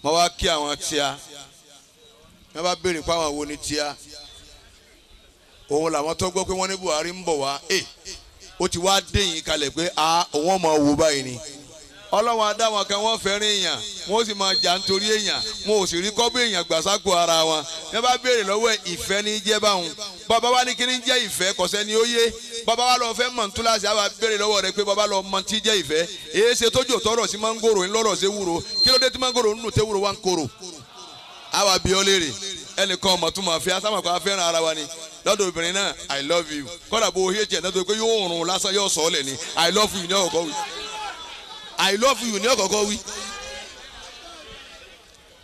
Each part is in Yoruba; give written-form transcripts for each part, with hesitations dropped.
Mo wá kí àwọn tíá wọ́n bá béèrè pé àwọn wo ni tíá òun làwọn tó gbọ́ pé wọ́n ní Buhari ń bọ̀ wá ó ti wá déyìn kalẹ̀ pé a òun ọmọ wò báyìí ni Ọlọ́run adáwọn kan wọ́n fẹ́ràn èèyàn wọ́n sì máa jà nítorí èèyàn wọn ò sì rí kọ́bí èèyàn gbàsákò ara wọn wọ́n bá béèrè lọ́wọ́ ìfẹ́ ní jẹ́ báwọn bàbá wa ní kí ní jẹ́ ìfẹ́ kọ̀sẹ́ ni ó yé bàbá wa lọ fẹ́ mọ̀ ní túláàsì àwa béèrè lọ́wọ́ rẹ pé bàbá lọ mọ̀ tí jẹ́ ìfẹ́ èyí ṣe tójú tọrọ sí mángòrò ńlọrọ̀ sí wúro kí ló dé tí mángòrò ń nù tẹ́wúro wa ń korò àwa bí ọ léèrè ẹnìkan ọmọ tó máa fi asámà kó afẹ́ràn ara wa ni lọ́dọ̀ obìnrin náà I love you kọ́dà bó o hẹ́jẹ̀ náà tó pé yóò rùn lásán yóò sọ ọ́ lẹ̀ ni I love you ní ọ̀kọ́ wí I love you ní ọ̀kọ̀ọ̀kọ̀ wí.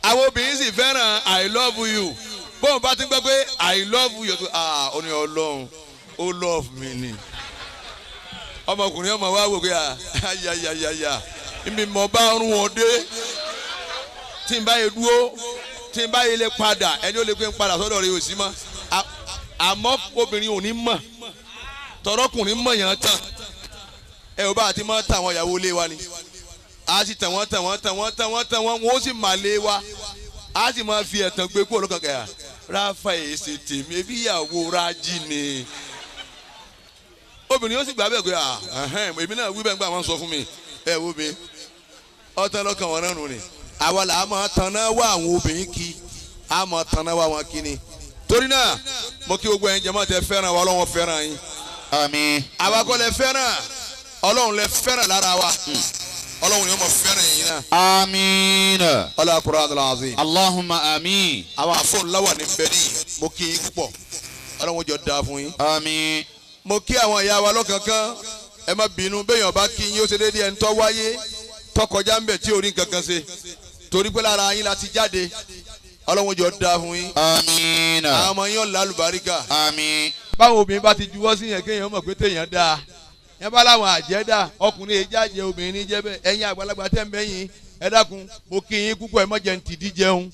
Àwọn obìnrin sì fẹ́ràn I love you bóun bá ti ń gbọ́ pé I love you tó ah ó ní Ọlọ́run ó love mi ni. Ọmọkùnrin ọmọ wa wò pé ayayayaya mi mọ̀ bá rún wọn dé tí n bá yẹ dúró tí n bá yẹ lè padà ẹni ó lè pé n padà sọ́dọ̀ rẹ̀ yóò sí mọ́ àmọ́ obìnrin ò ní mọ̀ tọrọkùnrin mọ̀ yàn tán ẹ ò bá àti mọ́ tàwọn ìyàwó ilé wa ni a sì tàn wọ́n tàn wọ́n tàn wọ́n tàn wọ́n tàn wọ́n wọ́n ó sì mà lé wa a sì máa fi ẹ̀tàn gbé kúrò lọ́kàn kẹ́yà ráfà èsì tèmi ebi ìyàwó rájì ni obìnrin yóò sì gbà bẹ́ẹ̀ pé èmi náà wí bẹ́ẹ̀ gbà wọ́n sọ fún mi ẹ wo mi ọ̀tàn lọ́kàn wọn náà nù ni àwa là á máa tan náà wá àwọn obìnrin kí á máa tan náà wá wọn kí ni torí náà mo kí gbogbo ẹ̀yin jẹ́mọ́ tẹ fẹ́ràn wa Ọlọ́run fẹ́ràn yín. Àmín. Àwa kọ́ lẹ fẹ́ràn Ọlọ́run lẹ fẹ́ràn lára wa Ọlọ́run yóò mọ fẹ́ràn yín náà. Àmín. Ọlá Qur'anul Azim. Allahumma àmín. Àwọn àfọ̀nláwà ní bẹ́ẹ̀ ní mo kí yín púpọ̀ Ọlọ́run jọ dáa fún yín. Àmín. Mo kí àwọn ìyá wa lọ́kànkán ẹ má bínú béèyàn bá kí yín ó ṣe déédéé ẹni tó wáyé tó kọjá ń bẹ̀ tí orí nǹkan kan ṣe torí pé lára yín la ti jáde Ọlọ́run jọ dáa fún yín. Àmín. Àwọn ọmọ yín ọ̀la àlùbáríkà. Àmín. Báwo obìnrin bá ti juwọ́ sí yẹn kéèyàn mọ̀ pé téèyàn dáa yẹn bá láwọn àjẹ́ dà ọkùnrin èyí jáde obìnrin ní jẹ́ bẹ́ẹ̀ ẹ̀yin àgbàlagbà tẹ́ ń bẹ́yìn ẹ dákun mo kí yín púpọ̀ ẹ má jẹ́ ń tìdí jẹun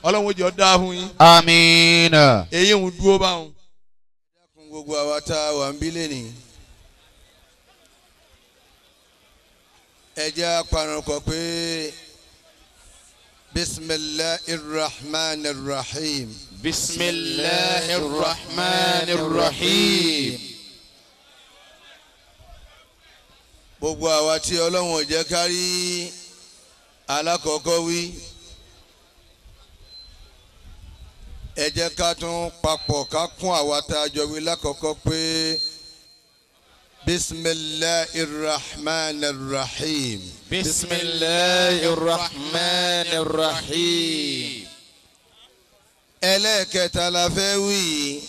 Ọlọ́run jọ dáa fún yín. Àmín. Èyí ń dúró báwọn. Ẹ dákun gbogbo àwa tá a wà ń bí lẹ́nìí. Ẹ jẹ́ apanukọ̀ pé bismillahir rahmanir rahim. Bismillahir rahmanir rahim. Gbogbo àwa tí Ọlọ́run ò jẹ́ ká rí alákọ̀ọ́kọ́ wí ẹ jẹ́ ká tún papọ̀ ká kún àwa tá a jọ wí lákọ̀ọ́kọ́ pé bismillahir rahmanir rahim. Bismillahir rahmanir rahim. Ẹlẹ́ẹ̀kẹta la fẹ́ wí yìí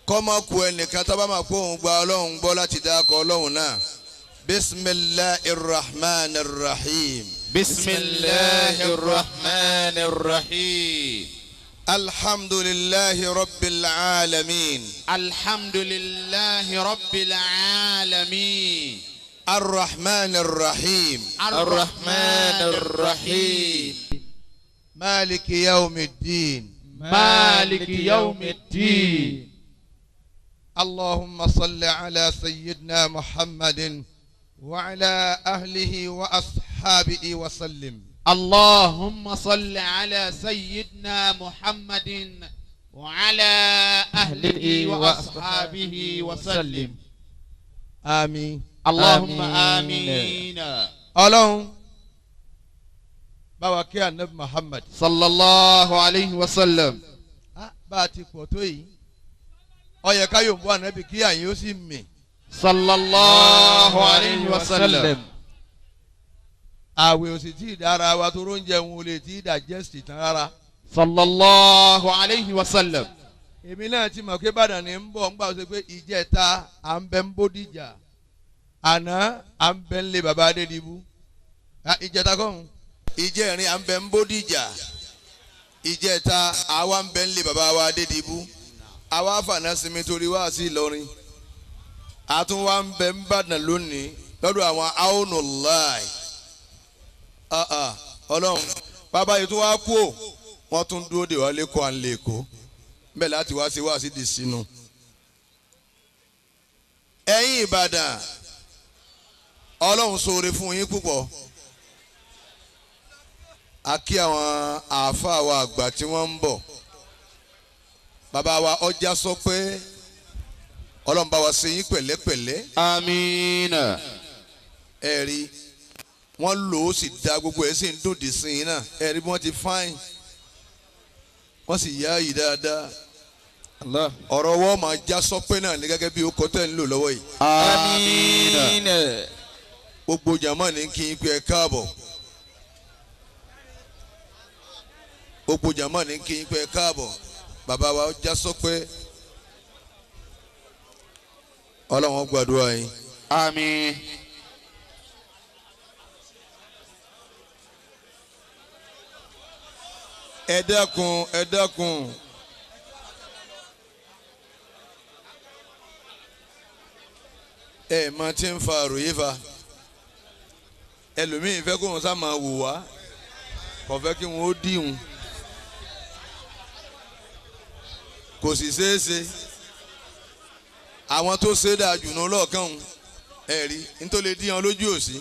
kọ́mọ́kù ẹnìkan tó bá máa kó òun gba Ọlọ́run gbọ́ láti dákọ̀ Ọlọ́run náà bismillahir rahmanir rahim. Bismillahir rahmanir rahim. Alhamdulillahi rabbil alamin. Alhamdulillahi rabbil alamin. Arrahmanir rahim. Arrahmanir rahim. Maliki yawmiddin. Maliki yawmiddin. اللهم صل على سيدنا محمد وعلى أهله وأصحابه وسلم. اللهم صل على سيدنا محمد وعلى أهله وأصحابه وسلم. آمين. اللهم آمين. اللهم بارك يا النبي محمد صلى الله عليه وسلم. باتي كوتوي ó yẹ ká yòǹbó ànábì kí àyìn ó sì mì. Sallallahu alayhi wa sallam. Àwẹ̀ ò sì tí ì dára wa tó róúnjẹ òun ò lè tí ì digest tán rárá. Sallallahu alayhi wa sallam. Èmi náà ti mọ̀ pé Ìbàdàn ní ń bọ̀ ń gbà ṣe pé ìjẹta à ń bẹ ń Bódìjà àná à ń bẹ ń lé bàbá Adédìbú ìjẹta kọ́hún ìjẹrin à ń bẹ ń Bódìjà ìjẹta àwa ń bẹ ń lé bàbá wa Adédìbú àwa fànà sinmi torí wá sí Ìlọrin àtúnwá ń bẹ ń bàdàn lónìí lọ́dọ̀ àwọn aonulai Ọlọ́run bàbá yìí tún wá kú ò wọ́n tún dúró dè wá lẹ́kọ̀ọ́ à ń lè kó bẹ́ẹ̀ láti wá sí wá sí di sínú. Ẹ̀yin Ìbàdàn Ọlọ́run ṣoore fún yín púpọ̀. A kí àwọn àáfàá wa àgbà tí wọ́n ń bọ̀. Bàbá wa ọjà sọ pé Ọlọ́run bá wa ṣe yín pẹ̀lẹ́pẹ̀lẹ́. Àmín. Ẹ rí wọ́n lò ó sì da gbogbo ẹ̀ sì ń dùn dì sí yín náà. Ẹ rí bí wọ́n ti fáìn. Wọ́n sì yá yìí dáadáa. Allah. Ọ̀rọ̀ wọ́n máa já sọpẹ́ náà ní gẹ́gẹ́ bí ó kọ́ tẹ́ ń lò lọ́wọ́ yìí. Àmín. Gbogbo jàmá ní kí n pé ẹ káàbọ̀. Gbogbo jàmá ní kí n pé ẹ káàbọ̀. Bàbá wa já sọpẹ́. Ọlọ́run ó gbàdúrà yín. Àmín. Ẹ dákun, ẹ dákun. Ẹ máa ti ń fa àròyé fa. Ẹlòmíín fẹ́ kó wọn sá máa wò wá. Kò fẹ́ kí wọn ó díhun. Kò sì ṣeé ṣe. Àwọn tó ṣe dáa jù nù lọ́ọ̀kan òun. Ẹ rí nítorí díhan lójú òsì.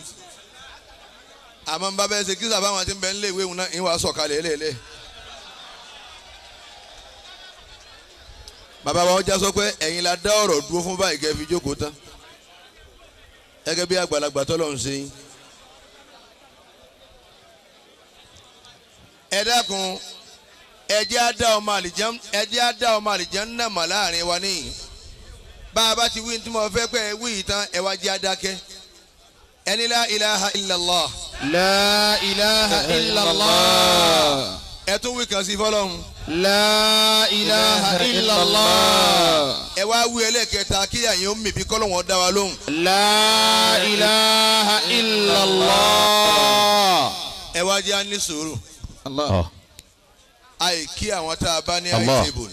Àmọ́ ń bá bẹ́ẹ̀ ṣe kí sábà wọn ti ń bẹ ń lé ìwé òun náà ń wàá sọ̀kalẹ̀ ẹlẹ́ẹ̀lẹ́. Bàbá wa ọjà sọ pé ẹ̀yin la dá ọ̀rọ̀ dúró fún báyìí kẹ́ fi jókòó tán. Gẹ́gẹ́ bí àgbàlagbà tọ́lọ̀ ń ṣe yín. Ẹ dákun, ẹ jẹ́ á dá ọmọ àlìján, ẹ jẹ́ á dá ọmọ àlìján náà mà láàrin wa níyìn. Bá a bá ti wí tí mo fẹ́ pẹ́ ẹ wí yìí tán, ẹ wá jẹ́ á dákẹ́. Ẹni la ilaha illallah. La ilaha illallah. Ẹ tún wí kan sí fọlọ́run. La ilaha illallah. Ẹ wá wí ẹlẹ́kẹta kí àyìn ó mìbí kọ́lọ́wọ́n dá wa lóhùn. La ilaha illallah. Ẹ wá jẹ́ á ní sùúrù. Allah. Àìkí àwọn tá a bá ní high table.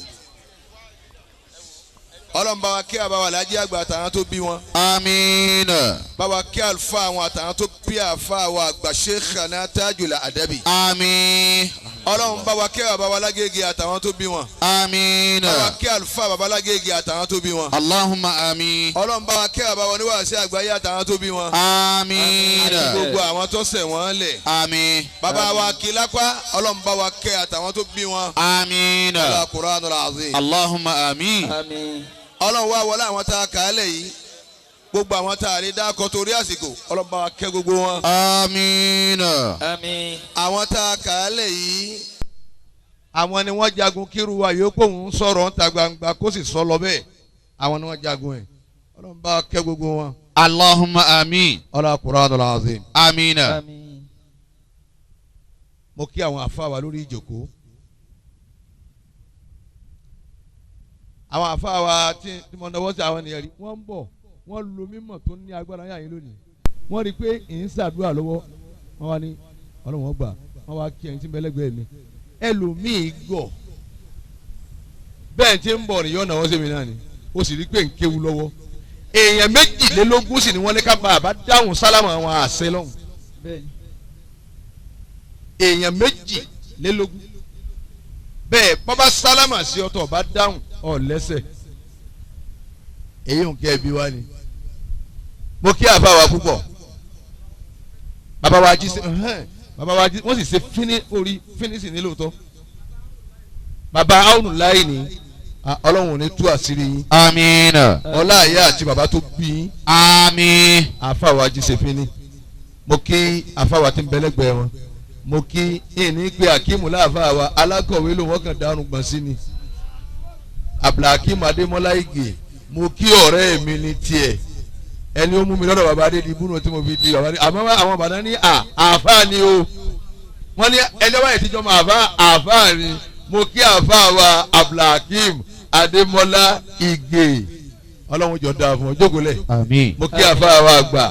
Ọlọ́run bá wa kí àbáwá lájí àgbà àtàwọn tó bí wọn. Àmín. Bá wa kí àlùfáà àwọn àtàwọn tó bí àfáà wa àgbà Sheikhana Tajul Adabi. Àmín. Ọlọ́run bá wa kí àbáwá lágége àtàwọn tó bí wọn. Àmín. Bá wa kí àlùfáà bàbá lágége àtàwọn tó bí wọn. Allahumma àmín. Ọlọ́run bá wa kí àbáwá oníwàásí àgbáyé àtàwọn tó bí wọn. Àmín. Àti gbogbo àwọn tó ṣẹ̀ wọ́n lẹ̀. Àmín. Bàbá wa kí lápá Ọlọ́run bá wa kẹ́ àtàwọn tó bí wọn. Àmín. Al-Qur'anul Azim. Allahumma àmín. Àmín. Ọlọ́run wá wọlé àwọn tá a kà á lẹ̀ yìí gbogbo àwọn tá a rí dákọ̀ torí àsìkò Ọlọ́run bá wa kẹ́ gbogbo wọn. Àmín. Àmín. Àwọn tá a kà á lẹ̀ yìí àwọn ni wọ́n jagun kíru wa yòókù òun sọ̀rọ̀ ń ta gbangba kó sì sọ lọ bẹ́ẹ̀ àwọn ni wọ́n jagun ẹ̀ Ọlọ́run bá wa kẹ́ gbogbo wọn. Allahumma àmín. Al-Qur'anul Azim. Àmín. Àmín. Mo kí àwọn àfa wa lórí ìjòkó. Àwọn àfa wa tí mo náwó sí àwọn ènìyàn rí wọ́n ń bọ̀ wọ́n lo mímọ̀ tó ní agbára yàn yín lónìí. Wọ́n rí i pé ìyín ṣàdúrà lọ́wọ́ wọ́n wá ní Ọlọ́run wọ́n gbà wọ́n wá kí ẹni tí ń bẹ lẹ́gbẹ̀ẹ́ mi. Ẹlòmíì gọ̀ bẹ́ẹ̀ tí ń bọ̀ nìyọ́ náwó sí mi náà ni ó sì rí i pé ń kéwu lọ́wọ́. Èèyàn 22 sì ni wọ́n ní ká bá àbá dáhùn sálámù àwọn àṣẹ lọ́hùn. Èèyàn 22 bẹ́ẹ̀ bọ́bá sálámà sí ọtọ̀ bá dáhùn ọ̀ lẹ́sẹ̀ èyí ń kẹ́ ẹbí wa ni. Mo kí àfa wa púpọ̀. Bàbá wa jí sí bàbá wa jí wọ́n sì ṣe fíní orí fíní sì ní lóòótọ́. Bàbá áwùnù láì ní Ọlọ́run ò ní tú àṣírí yín. Àmín. Ọlá ìyá àti bàbá tó bí yín. Àmín. Àfa wa jí ṣe fíní. Mo kí àfa wa tí ń bẹ lẹ́gbẹ̀ẹ́ wọn. Mo kí ìní pé Akíìmù láàfáà wa alákọ̀wé ló wọ́n kàn dárun gbọ̀n sí ni. Abdulhakeem Adémọ́lá Ìgè mo kí ọ̀rẹ́ mi ní tiẹ̀ ẹni ó mú mi lọ́dọ̀ bàbá adé di ibùnú tí mo fi di bàbá adé àmọ́ àwọn bàbá ní àáfàá ni o wọ́n ní ẹni wáyé tíjọ́ mọ́ àáfàá ni mo kí àáfàá wa Abdulhakeem Adémọ́lá Ìgè Ọlọ́run jọ dáa fún ọ jókòó lẹ̀. Àmín. Mo kí àáfàá wa àgbà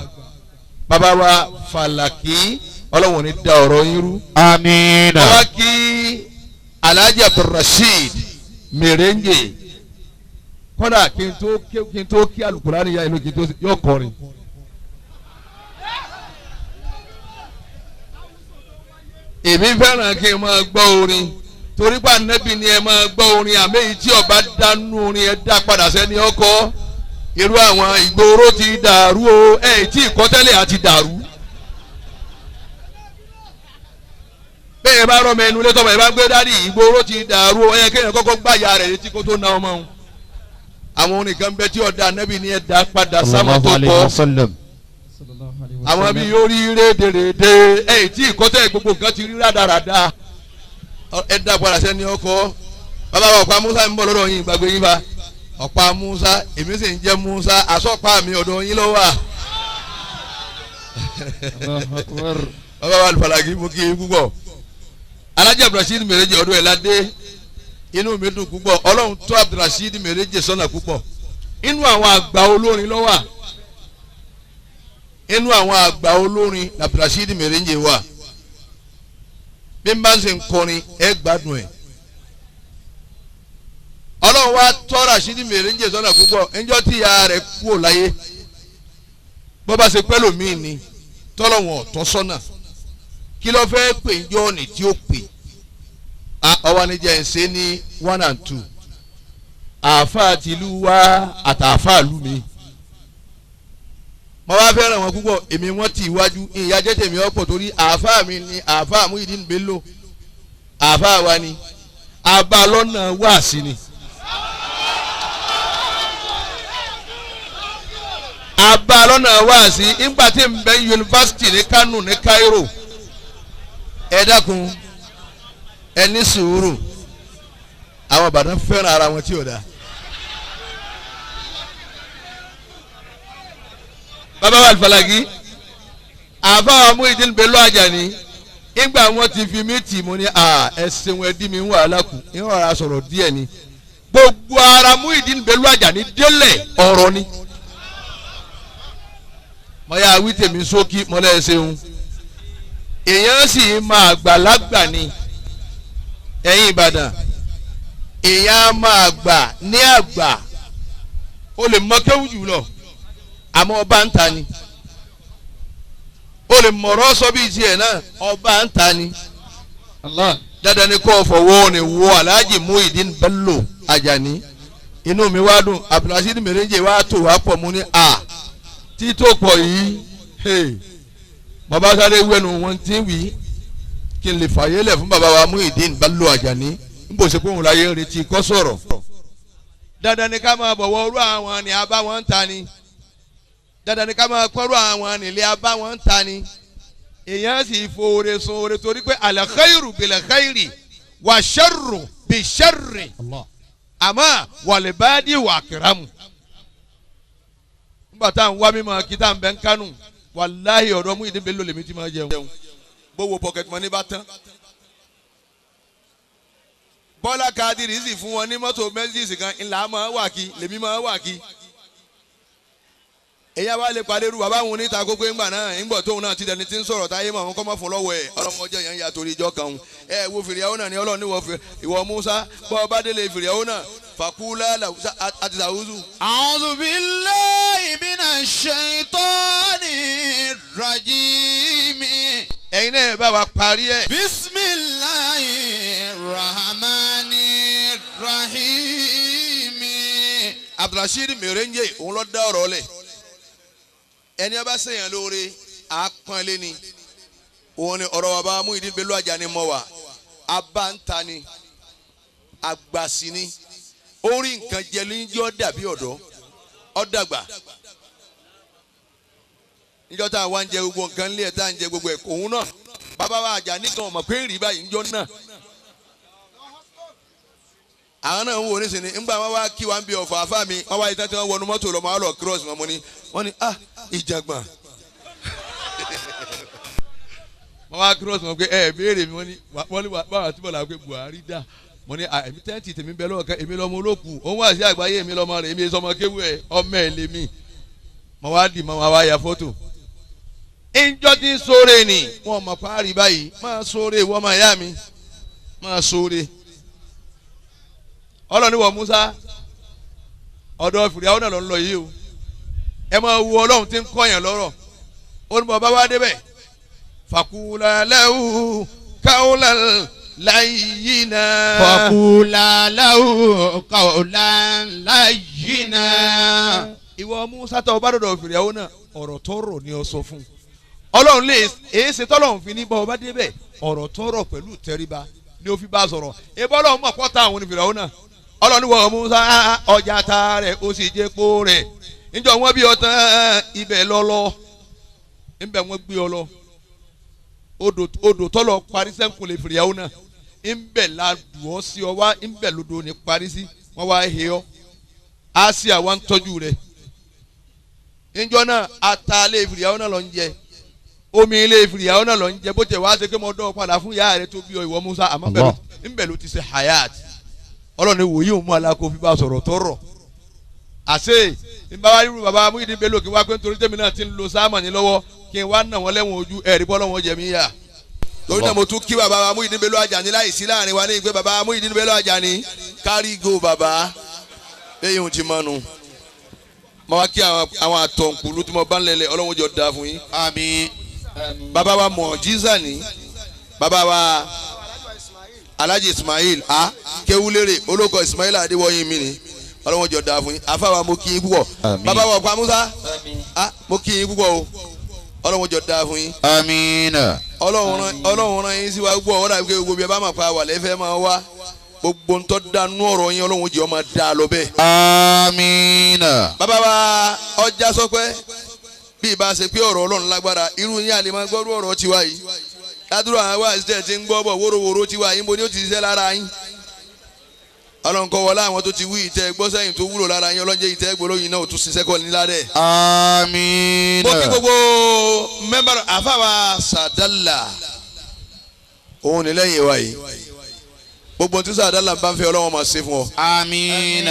bàbá wa Fàlàkì Ọlọ́run ní da ọ̀rọ̀ yín rú. Àmín. Wọ́n kí Alhaji Abdulrasheed Mèrèǹgè kọ́dà kí n tó kí Alukurani ya inú kí n tó yọ kọrin. Èmi fẹ́ràn kí n máa gbọ́ orin torí pé Ànábì ni ẹ máa gbọ́ orin àmì èyí tí ọba dánú orin ẹ dá padà sẹ́ni ọkọ irú àwọn ìgboro ti dàrú o ẹ tí ìkọ́tẹ́lẹ̀ àti dàrú. Bẹ́ẹ̀ bá rọ́ mẹ́nu létọ́ bẹ́ẹ̀ bá gbé dádì ìgboro ti dàrú ẹ kéèyàn kọ́kọ́ gbá ya rẹ̀ létí kó tó na ọmọ òun. Àwọn oníkan bẹ tí ọ̀dà nẹ́bí ni ẹ dá padà sáwọn tó kọ́. Àwọn bí yóò rí rédèrèdè ẹ tí ìkọ́tẹ́ gbogbo nǹkan ti rí rádaràda. Ẹ dá padà sẹ́ni ọkọ. Bàbá wa ọ̀pá Musa ń bọ̀ lọ́dọ̀ yín ìgbàgbé yín bá. Ọ̀pá Musa èmi sì ń jẹ́ Musa àsọ̀pá mi ọ̀dọ̀ yín ló wà. Bàbá wa Alùfàlàgì mú kí púpọ̀. Alájì Abdulrasheed Mereje ọdún ẹ̀ ládé inú mi dùn púpọ̀. Ọlọ́run tó Abdulrasheed Mereje sọ́nà púpọ̀. Inú àwọn àgbà olórin ló wà. Inú àwọn àgbà olórin Abdulrasheed Mereje wà. Bí n bá ń ṣe ń kọrin ẹ gbádùn ẹ̀. Ọlọ́run wa tọ́ Rasheed Mereje sọ́nà púpọ̀. Ńjọ́ tí ìyá rẹ̀ kú ò láyé bó bá ṣe pẹ́ lòmíì ni tọ́lọ́wọ̀n ọ̀tọ́ sọ́nà kí ló fẹ́ pè ń jọ́ ọ̀nì tí ó pè ọwọ́ ni jẹ́ ń ṣe ní 1 and 2 àáfàá tìlú wa àtàáfàá lù mí mo wá fẹ́ràn wọn púpọ̀ èmi wọ́n ti iwájú ìyá jẹ́ tèmi ọ̀pọ̀ torí àáfàá mi ni àáfàá Muyideen Bello àáfàá wa ni abalọ́nà wá sí ni. Abalọ́nà wá sí ìgbà tí n bẹ yunifásitì ní Kánò ní Cairo. Ẹ dákun ẹ ní sùúrù àwọn Ìbàdàn fẹ́ràn ara wọn tí ò dáa. Bàbá wa Alùfàlàgì àbá Muyideen Bello Àjàní ìgbà wọn ti fi mí tì mú ní ẹ ṣeun ẹ dí mi ń wàhálà kù ń rọra sọ̀rọ̀ díẹ̀ ni gbogbo ara Muyideen Bello Àjàní délẹ̀ ọ̀rọ̀ ni. Mo yà wí tèmi sókí mo lẹ́ ṣeun èèyàn sì máa gbàlagbà ni ẹ̀yin Ìbàdàn èèyàn máa gbà ní àgbà ó lè mọ kéwù jù lọ àmọ́ ọba ń ta ni ó lè mọ̀rọ̀ sọ bíi tiẹ̀ náà ọba ń ta ni dandan ni kò fọwọ́ ni wo Alhaji Muyideen Bello Àjàní inú mi wá dùn Abdulrasheed Mereje wá tó wá pọ̀ mú ní a títò pọ̀ yìí bàbá sáré wẹnu wọn ti wí kí n lè fàyè lẹ̀ fún bàbá wa Muyideen Bello Àjàní n bò ṣe pé òun láyé ń retí kó sọ̀rọ̀ dandan ni ká máa bọ̀wọ̀ orú àwọn ni a bá wọn ń ta ni dandan ni ká máa kọ́rọ̀ àwọn nílé a bá wọn ń ta ni èèyàn sì fòrè sun oore torí pé al-khayru bil-khayri wa sharru bi-sharri àmọ́ wal-badi wà kìrámù. Nígbà tá à ń wá mímọ́ kí tá à ń bẹ́ ń kánú wàláhì ọ̀dọ́ Muyideen Bello lèmi ti máa jẹun. Gbówó pocket money bá tán. Bọ́lá Kadiri sì fún wọn ní mọ́tò Mercedes kan ńlá máa wà kí lèmi máa wà kí. Èyí àwa lè pàdé irú bàbá òun níta gbogbo ńgbà náà ńgbọ̀ tóun náà ti dẹni tí ń sọ̀rọ̀ táyé mọ̀ àwọn kọ́ mọ́ fún lọ́wọ́ ẹ̀ ọlọ́mọdé yẹn ń ya torí ìjọ kan ẹ wo fìrìyàwó náà ni ọlọ́run níwọ̀ ìwọ Musa bọ́ ọba délé fìrìyàwó náà fàkúlà àti sàwùzù. A'udhu billahi minash shaitani rajim. Ẹ̀yin náà bá wa parí ẹ̀. Bismillahir rahmanir rahim. Abdulrasheed Merenje òun ló dá ọ̀rọ̀ lẹ̀. Ẹni ọba sèyàn lóore àpọ́nlé ni òun ni ọ̀rọ̀ bàbá Muyideen Bello Àjàní mọ́ wa abá ń ta ni àgbàsí ni orí nǹkan jẹ níjọ́ dàbí ọ̀dọ́ ọ̀dàgbà níjọ́ tá a wá ń jẹ gbogbo nǹkan nílé ẹ̀ tá a ń jẹ gbogbo ẹ̀ òun náà bàbá wa Àjàní kan ọmọ pé ń rí báyìí níjọ́ náà àwọn náà ń wo oníṣìí ńgbà wọn wá kí wa ń bí ọ̀fọ̀ àfa mi wọn wá yìí tán tí wọn wọnú mọ́tò lọ́mọ àlọ́ cross wọn mo ní wọn ní ah ìjàngbọ̀n wọn wá cross wọn pé ẹ béèrè mi wọn ní báwa tí bọ̀lá pé Buhari dà mo ní èmi tẹ́ǹtì tèmi bẹ lọ́wọ́ kan èmi lọ́mọ olókù òun wà sí àgbáyé èmi lọ́mọ rẹ̀ èmi sọmọ kéwù ẹ̀ ọmọ ẹ̀ lèmi mo wá dì mọ́ wọn wá ya fọ́tò. Ńjọ́ tí ń sóore ni wọn mọ̀ páàrí báyìí máa sóore wọ́n máa yá mi máa sóore. Ọlọ́ni wọ Musa ọ̀dọ̀ fìrìhàn náà ló ń lọ yìí o ẹ máa wo Ọlọ́run tí ń kọ́yàn lọ́rọ̀ ó ní bọ́ bá wá débẹ̀ fàkúlà lẹ́wù káwọ́lá láyìnà. Fàkúlà lẹ́wù káwọ́lá láyìnà. Ìwọ Musa tó o bá dọ̀dọ̀ fìrìhàn náà ọ̀rọ̀ tó rò ní ọ sọ fún Ọlọ́run lè èé ṣe tọ́lọ́run fi ní bọ́ ọba débẹ̀ ọ̀rọ̀ tọrọ pẹ̀lú tẹríba ni ó fi bá sọ̀rọ̀. Ebọ́ ọlọ́run mọ̀ pọ́ta àwọn onífìràwọ́ náà. Ọlọ́run wọ Musa ọjà ta rẹ̀ ó sì jẹ́ pó rẹ̀. Níjọ́ wọn bí ọtán ibẹ̀ lọ́lọ́. Nbẹ wọn gbé ọ lọ. Odò tọ́lọ̀ parí sẹ́ńkùlé fìrìyàwó náà. Nbẹ la dùn ọ́ sí ọ wá nbẹ lodò ní parí sí wọ́n wá he ọ́. Asia wa ń tọ́jú rẹ̀. Níjọ́ náà ata ilé fìrìyàwó náà lọ ń jẹ. Omi ilé fìrìyàwó náà lọ ń jẹ. Bó tẹ̀ wá ṣe pé mo dọ́ padà fún ìyá rẹ̀ tó bí ọ ìwọ Musa àmọ́ nbẹ ló ti ṣe hayat. Ọlọ́ni wòye òun mú aláko fi bá sọ̀rọ̀ tọrọ. Àṣé nbàbá irú bàbá Muyideen Bello kí wá pé nítorí tèmi náà ti ń lo sáàmà ní lọ́wọ́ kí n wá nà wọ́n lẹ́wọ̀n ojú ẹ̀rí bọ́ lọ́wọ́ jẹ̀mí yá. Torí náà mo tún kí bàbá Muyideen Bello Ajani láì sí láàrin wa ní ìgbé bàbá Muyideen Bello Ajani kárí go bàbá lẹ́yìn ohun tí mọ́nu. Mo wá kí àwọn àtọ̀nkùlú tí mo bá ń lẹ̀lẹ̀ Ọlọ́run jọ da fún yín. Àmín. Bàbá wa Mọ̀jísà ní bàbá wa Alhaji Ismail a Kewulere olóko Ismail Adéwọ̀yìn mi ni Ọlọ́run jọ da fún yín. Àfàwà mo kí yín púpọ̀. Bàbá wa ọ̀pá Musa a mo kí yín púpọ̀ o. Ọlọ́run jọ da fún yín. Àmín. Ọlọ́run rán yín sí wa gbọ́ ọ̀rọ̀ àbíkẹ́ gbogbo bí ẹ bá máa pa wà lẹ́fẹ̀ẹ́ máa wá gbogbo ntọ́ danú ọ̀rọ̀ yín Ọlọ́run jẹ́ ọmọ dá lọ bẹ́ẹ̀. Àmín. Bàbá wa ọjà sọpẹ́ bí ìbá ṣe pé ọ̀rọ̀ Ọlọ́run lágbára irú yín àlè máa gbọ́rú ọ̀rọ̀ tiwa yìí ládùúrà àwọn àṣìṣe ti ń gbọ́ bọ̀ wórówóró tiwa yìí mo ní ó ti ṣiṣẹ́ lára yín. Ọlọ́run kọ́ wọlé àwọn tó ti wí ìtẹ́ gbọ́ sẹ́yìn tó wúlò lára yín Ọlọ́run jẹ́ ìtẹ́ gbólóyìn náà ó tún ṣiṣẹ́ kọ́ ní ládẹ́. Àmín. Mo kí gbogbo mẹ́mbà àfàwà Sàdálà òun ní lẹ́yìn wa yìí gbogbo tí Sàdálà bá ń fẹ́ Ọlọ́run máa ṣe fún ọ. Àmín.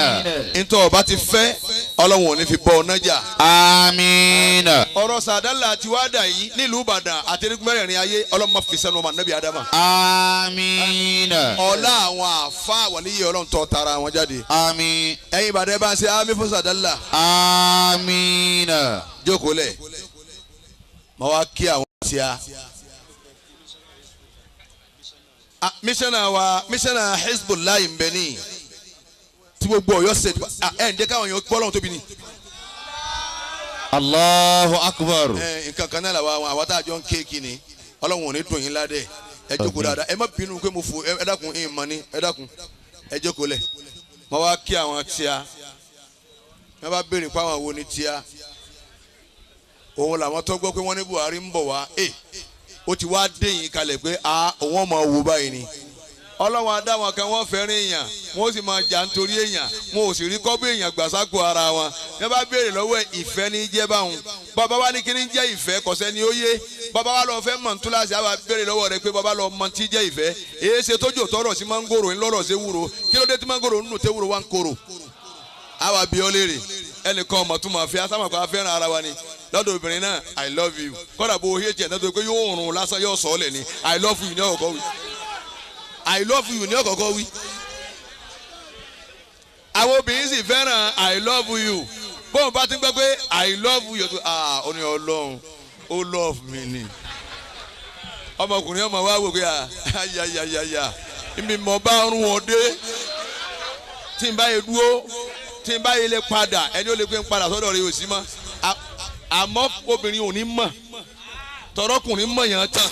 Ntọ́ ọba ti fẹ́ Ọlọ́run ò ní fi bọ́ ọ nájà. Àmín. Ọ̀rọ̀ Sàdálà ti wá dà yìí nílùú Ìbàdàn àti erigun mẹ́rẹ̀ẹ̀rin ayé Ọlọ́run máa fi sẹ́nu ọmọ Ànábì Ádámà. Àmín. Ọlá àwọn àfa wàlíyé Ọlọ́run tọ́ tara wọn jáde. Àmín. Ẹ̀yin Ìbàdàn ẹ bá ń ṣe àmín fún Sàdálà. Àmín. Jókòó lẹ̀ mọ wá kí àwọn tí a. Mísánà wa mísánà Hezbollah ń bẹ ní tí gbogbo Ọ̀yọ́ ṣe ẹ ǹjẹ́ káwọn èèyàn gbọ́ lọ́wọ́ tóbi ni. Allahu Akbar. Nǹkan kan náà làwọn àwọn tá a jọ ń kéèkì ni Ọlọ́run ò ní dùn yín ládẹ̀ ẹ jókòó dáadáa ẹ má bínú pé mo fò ẹ dákun ẹ mọ̀ ni ẹ dákun ẹ jókòó lẹ̀ mọ wá kí àwọn tíya wọ́n bá béèrè pé àwọn wo ni tíya òun làwọn tó gbọ́ pé wọ́n ní Buhari ń bọ̀ wá ó ti wá dé yín kalẹ̀ pé a òun ọmọ wò báyìí ni Ọlọ́run adáwọn kan wọ́n fẹ́ràn èèyàn wọ́n sì máa jà nítorí èèyàn wọn ò sì rí kọ́bí èèyàn gbàsákò ara wọn ní wọ́n bá béèrè lọ́wọ́ ìfẹ́ ní jẹ́ báwọn bàbá wa ní kíní jẹ́ ìfẹ́ kọ̀sẹ́ ni ó yé bàbá wa lọ fẹ́ mọ̀ ní túláàsì àwa béèrè lọ́wọ́ rẹ pé bàbá lọ mọ̀ tí jẹ́ ìfẹ́ èyí ṣe tójú tọrọ sí mángòrò ńlọrọ̀ sí wúro kí ló dé tí mángòrò nínú tewúro wa ń korò àwa bí ọ léèrè ẹnìkan ọmọ tó máa fi asámọ̀ kó a fẹ́ràn ara wa ni lọ́dọ̀ obìnrin náà I love you kọ́dà bó o hẹ́jẹ̀ náà tó pé yóò rùn lásán yóò sọ ọ́ lẹ̀ ni I love you ní ọ̀kọ́ wí I love you ní ọ̀kọ̀ọ̀kọ̀ wí. Àwọn obìnrin sì fẹ́ràn I love you bóun bá ti ń gbọ́ pé I love you tó ah ó ní Ọlọ́run ó love mi ni. Ọmọkùnrin ọmọ wa wò pé ayayayaya mi mọ̀ bá rún ọ dé tí n bá yẹ dúró tí n bá yẹ lè padà ẹni ó lè pé n padà sọ́dọ̀ rẹ ò sí mọ́ àmọ́ obìnrin ò ní mọ̀ tọrọkùnrin mọ̀ yàn tán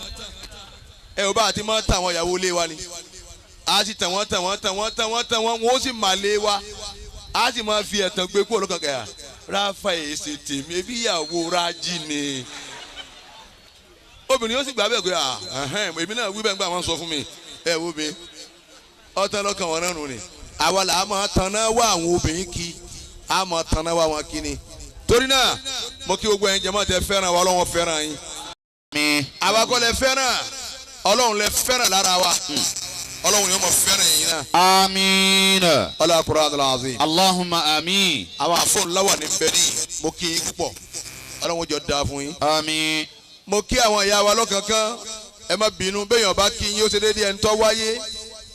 ẹ ò bá àti máa tàn àwọn ìyàwó ilé wa ni a sì tàn wọ́n tàn wọ́n tàn wọ́n tàn wọ́n tàn wọ́n wọ́n ó sì mà lé wa a sì máa fi ẹ̀tàn gbé kúrò lọ́kàn kẹ́yà ráfà èsì tèmi ebi ìyàwó rájì ni obìnrin yóò sì gbà bẹ́ẹ̀ pé èmi náà wí bẹ́ẹ̀ ń gbà wọ́n sọ fún mi ẹ wo mi ọ̀tàn lọ́kàn wọn náà nù ni àwa là á máa tan náà wá àwọn obìnrin kí á máa tan náà wá wọn kí ni torí náà mo kí gbogbo ẹ̀yin jẹ́mọ́ tẹ fẹ́ràn wa Ọlọ́run fẹ́ràn yín àwa kọ́ lẹ fẹ́ràn Ọlọ́run lẹ fẹ́ràn lára wa Ọlọ́run yóò mọ fẹ́ràn yín náà. Àmín. Ọlá Qur'anul Azim. Allahumma àmín. Àwọn àfọ̀nláwà ní bẹ́ẹ̀ ní mo kí yín púpọ̀ Ọlọ́run jọ dáa fún yín. Àmín. Mo kí àwọn ìyá wa lọ́kànkán ẹ má bínú béèyàn bá kí yín ó ṣe déédéé ẹni tó wáyé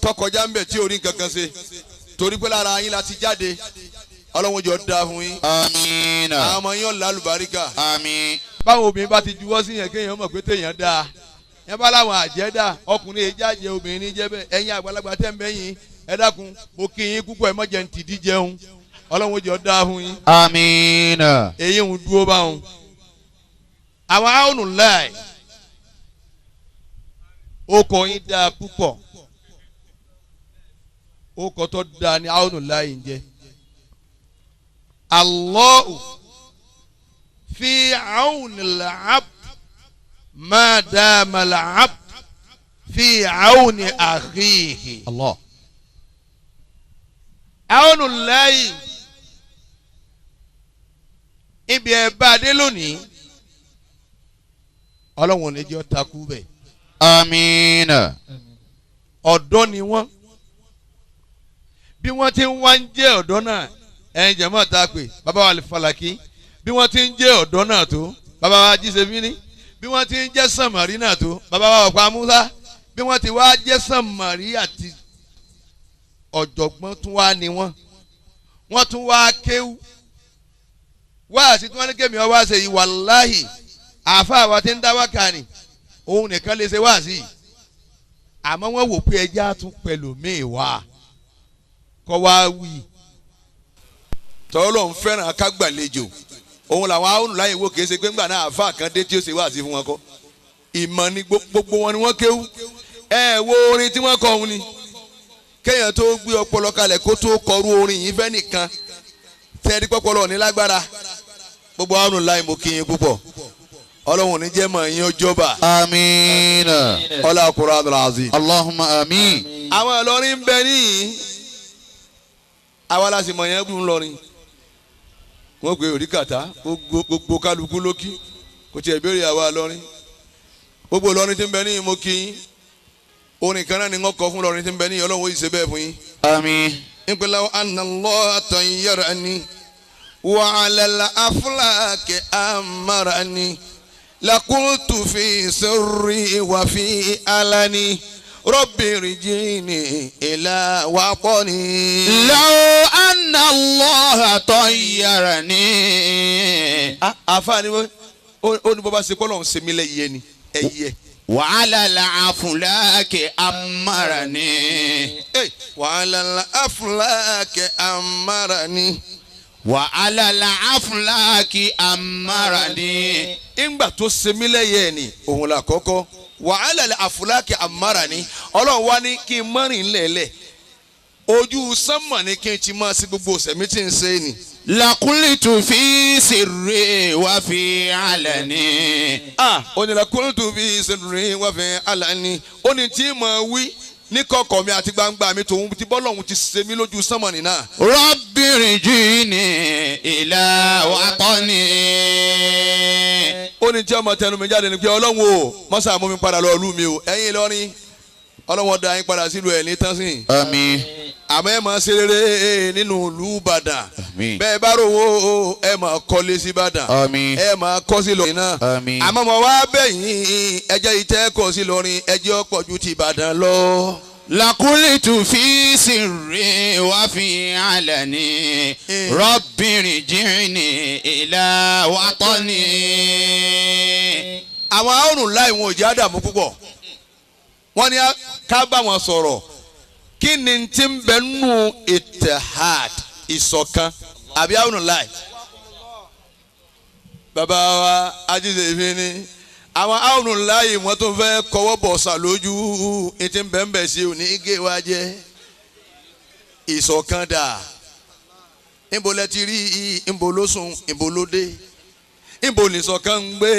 tó kọjá ń bẹ̀ tí orí nǹkan kan ṣe torí pé lára yín la ti jáde Ọlọ́run jọ dáa fún yín. Àmín. Àwọn ọmọ yín ọ̀la àlùbáríkà. Àmín. Báwo obìnrin bá ti juwọ́ sí yẹn kéèyàn mọ̀ pé téèyàn dáa yẹn bá láwọn àjẹ́ dà ọkùnrin èyí jáde obìnrin ní jẹ́ bẹ́ẹ̀ ẹ̀yin àgbàlagbà tẹ́ ń bẹ́yìn ẹ dákun mo kí yín púpọ̀ ẹ má jẹ́ ń tìdí jẹun Ọlọ́run jọ dáa fún yín. Àmín. Èyí ń dúró báwọn. Àwọn àwọnù láì ó kọ yín dáa púpọ̀, ó kọ tó dáa ní àwọnù láì ń jẹ́. Allahu fi auni al-abd ma dama al-abd fi auni akhihi. Allah. Àwọnù láì ibi ẹ̀ bá a dé lónìí, Ọlọ́run ò ní jẹ́ ó takú bẹ́ẹ̀. Amiina. Ọ̀dọ́ ni wọ́n, bí wọ́n ti ń wá ń jẹ́ ọ̀dọ́ náà, ẹ̀yin jẹ̀mọ́ ta pé bàbá wa lè falaki, bí wọ́n ti ń jẹ́ ọ̀dọ́ náà tó, bàbá wa jíṣe fíní, bí wọ́n ti ń jẹ́ sànmọ́rí náà tó, bàbá wa ọ̀pá musa, bí wọ́n ti wá jẹ́ sànmọ́rí àti ọ̀jọ̀gbọ́n tún wá ni wọ́n, wọ́n tún wá kéwú wá àti tí wọ́n ní kémi ọwọ́ àṣẹ yìí. Wàláhì, àáfàá wa ti ń dá wákà ni òun nìkan lè ṣe wá sí i, àmọ́ wọ́n wò pé ẹja tún pẹ̀lú míì wá kọ́ wá wí. Tọ́lọ́ ń fẹ́ràn kágbàlejò, òun làwọn àwọn láyé wò, kìí ṣe pé ńgbà náà àáfàá kan dé tí ó ṣe wá sí fún wọn kọ́. Ìmọ̀ ni gbogbo wọn ni wọ́n kéwú. Ẹ wo orin tí wọ́n kọ òun ni kéèyàn tó gbé ọpọlọ kalẹ̀ kó tó kọrú orin yìí fẹ́ nìkan tẹ́ẹ̀rí pọ́pọ́lọ ní lágbára. Gbogbo àwọn láyé, mo kí yín púpọ̀. Ọlọ́run ò ní jẹ́ mọ̀ yín ó jọba. Amiina. Ọlá Qur'anul Azim. Allahumma amin. Àwọn Ìlọrin ń bẹ níyìn, àwa la sì mọ̀ yẹn kú ńlọrin. Wọ́n pe òríkàtà gbogbo kálukú lókì kò tiẹ̀ béèrè àwa Ìlọrin. Gbogbo Ìlọrin tí ń bẹ níyìn, mo kí yín. Orin kan náà ni wọ́n kọ fún Ìlọrin tí ń bẹ níyìn. Ọlọ́run ó yìí ṣe bẹ́ẹ̀ fún yín. Amin. Ìpìlẹ̀ anna Allah tayyarani wa ala al-aflaki amarani lakultu fi sirri wa fi alani rabbi rijini ila waqani. لو أن الله طيرني. Àfààní ó ní bó bá ṣe kọ́ lọ́hún ṣe mí lẹ́yẹ ni ẹyẹ. وعلى الأفلاك أمرني. وعلى الأفلاك أمرني. وعلى الأفلاك أمرني. Ńgbà tó ṣe mí lẹ́yẹ ni òun là kọ́kọ́ وعلى الأفلاك أمرني. Ọlọ́run wá ní kí n mọ́rin lẹ̀lẹ̀, ojú sánmà ni kí n ti máa ṣe gbogbo ọ̀sẹ̀ tí ń ṣe ni. لقلت في سري وفي علني. Ó ní لقلت في سري وفي علني. Ó ní tí mo wí ní kọ̀kọ̀ mi àti gbangba mi, tòun ti bọ́lọ́hún ti ṣe mí lójú sánmà nìyà. رب ارجعني إلى وطني. Ó ní tí ọmọ tẹnu mi jáde ni pé Ọlọ́run o, mọ́sá mú mi padà lọ ìlú mi o. Ẹ̀yin Ìlọrin, Ọlọ́run ọ̀dà yín padà sílùú ẹ̀ ní tán sí. آمين. Àmọ́ ẹ máa ṣe rere nínú ìlú Ìbàdàn. Àmín. Bẹ́ẹ̀ bá rówó, ẹ máa kọ́lé sí Ìbàdàn. آمين. Ẹ máa kọ́ sí Ìlọrin náà. Àmín. Àmọ́ mo wá bẹ̀yìn, ẹjẹ́ ìtẹ́ kọ́ sí Ìlọrin, ẹjẹ́ ọ̀pọ̀ ju ti Ìbàdàn lọ. لقلت في سري وفي علني رب ارجعني إلى وطني. Àwọn àrùn láì wọn ò jẹ́ àdàmú púpọ̀. Wọ́n ní ká bá wọn sọ̀rọ̀, kí ni ti ń bẹ nù ìtẹ̀had, ìṣọ̀kan àbí àrùn láì. Bàbá wa ajíṣe ni àwọn àrùn láì wọ́n tún fẹ́ kọwọ́ bọ̀ sà lójú ètí ń bẹ̀ ń bẹ̀ sí òní gé wa jẹ́. Ìṣọ̀kan dà? Níbo lẹ ti rí? Níbo ló sùn? Níbo ló dé? Níbo nìṣọ̀kan ń gbé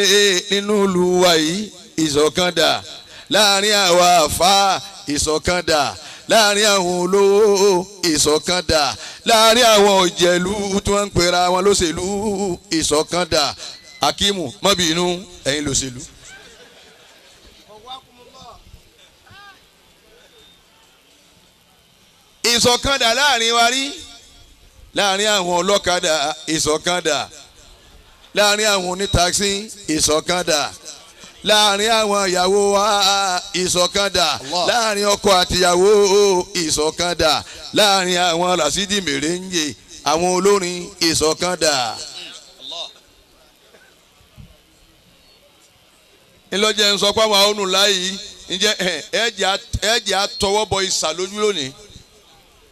nínú ìlú wa yìí? Ìṣọ̀kan dà láàrin àwa àfa? Ìṣọ̀kan dà láàrin àwọn olówó? Ìṣọ̀kan dà láàrin àwọn òjẹ̀lú tí wọ́n ń pera wọn lóṣèlú? Ìṣọ̀kan dà? Akimu mọ́bìínú, ẹ̀yin lóṣèlú. Ìṣọ̀kan dà láàrin wa rí? Láàrin àwọn ọlọ́kadà, ìṣọ̀kan dà? Láàrin àwọn onítakisí, ìṣọ̀kan dà? Láàrin àwọn ìyàwó wa, ìṣọ̀kan dà? Láàrin ọkọ àtìyàwó, ìṣọ̀kan dà? Láàrin àwọn Rasidi mèrèǹjẹ, àwọn olórin, ìṣọ̀kan dà? Ńlọjẹ ń sọ pé àwọn ọ̀nù láàyè ǹjẹ́ ẹ̀jẹ̀ àtọwọ́bọ ìsà lójú lónìí,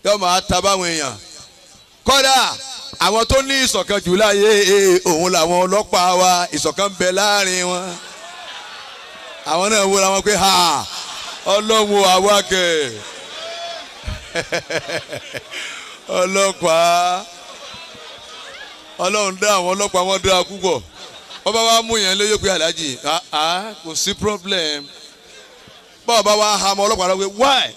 yóò máa ta báwọn èèyàn kódà. Àwọn tó ní ìṣọ̀kan jù láyé òun làwọn ọlọ́pàá wa, ìṣọ̀kan ń bẹ láàrin wọn. Àwọn náà wúra wọn pé ha ọlọ́run àwa kẹ̀ ọlọ́pàá ọlọ́run dá àwọn ọlọ́pàá wọn dá púpọ̀. Wọ́n bá wá mú yẹn lóye pé aláàjì kò sí problem. Báwo bá wá ha mọ́ ọlọ́pàá lọ́wọ́ pé why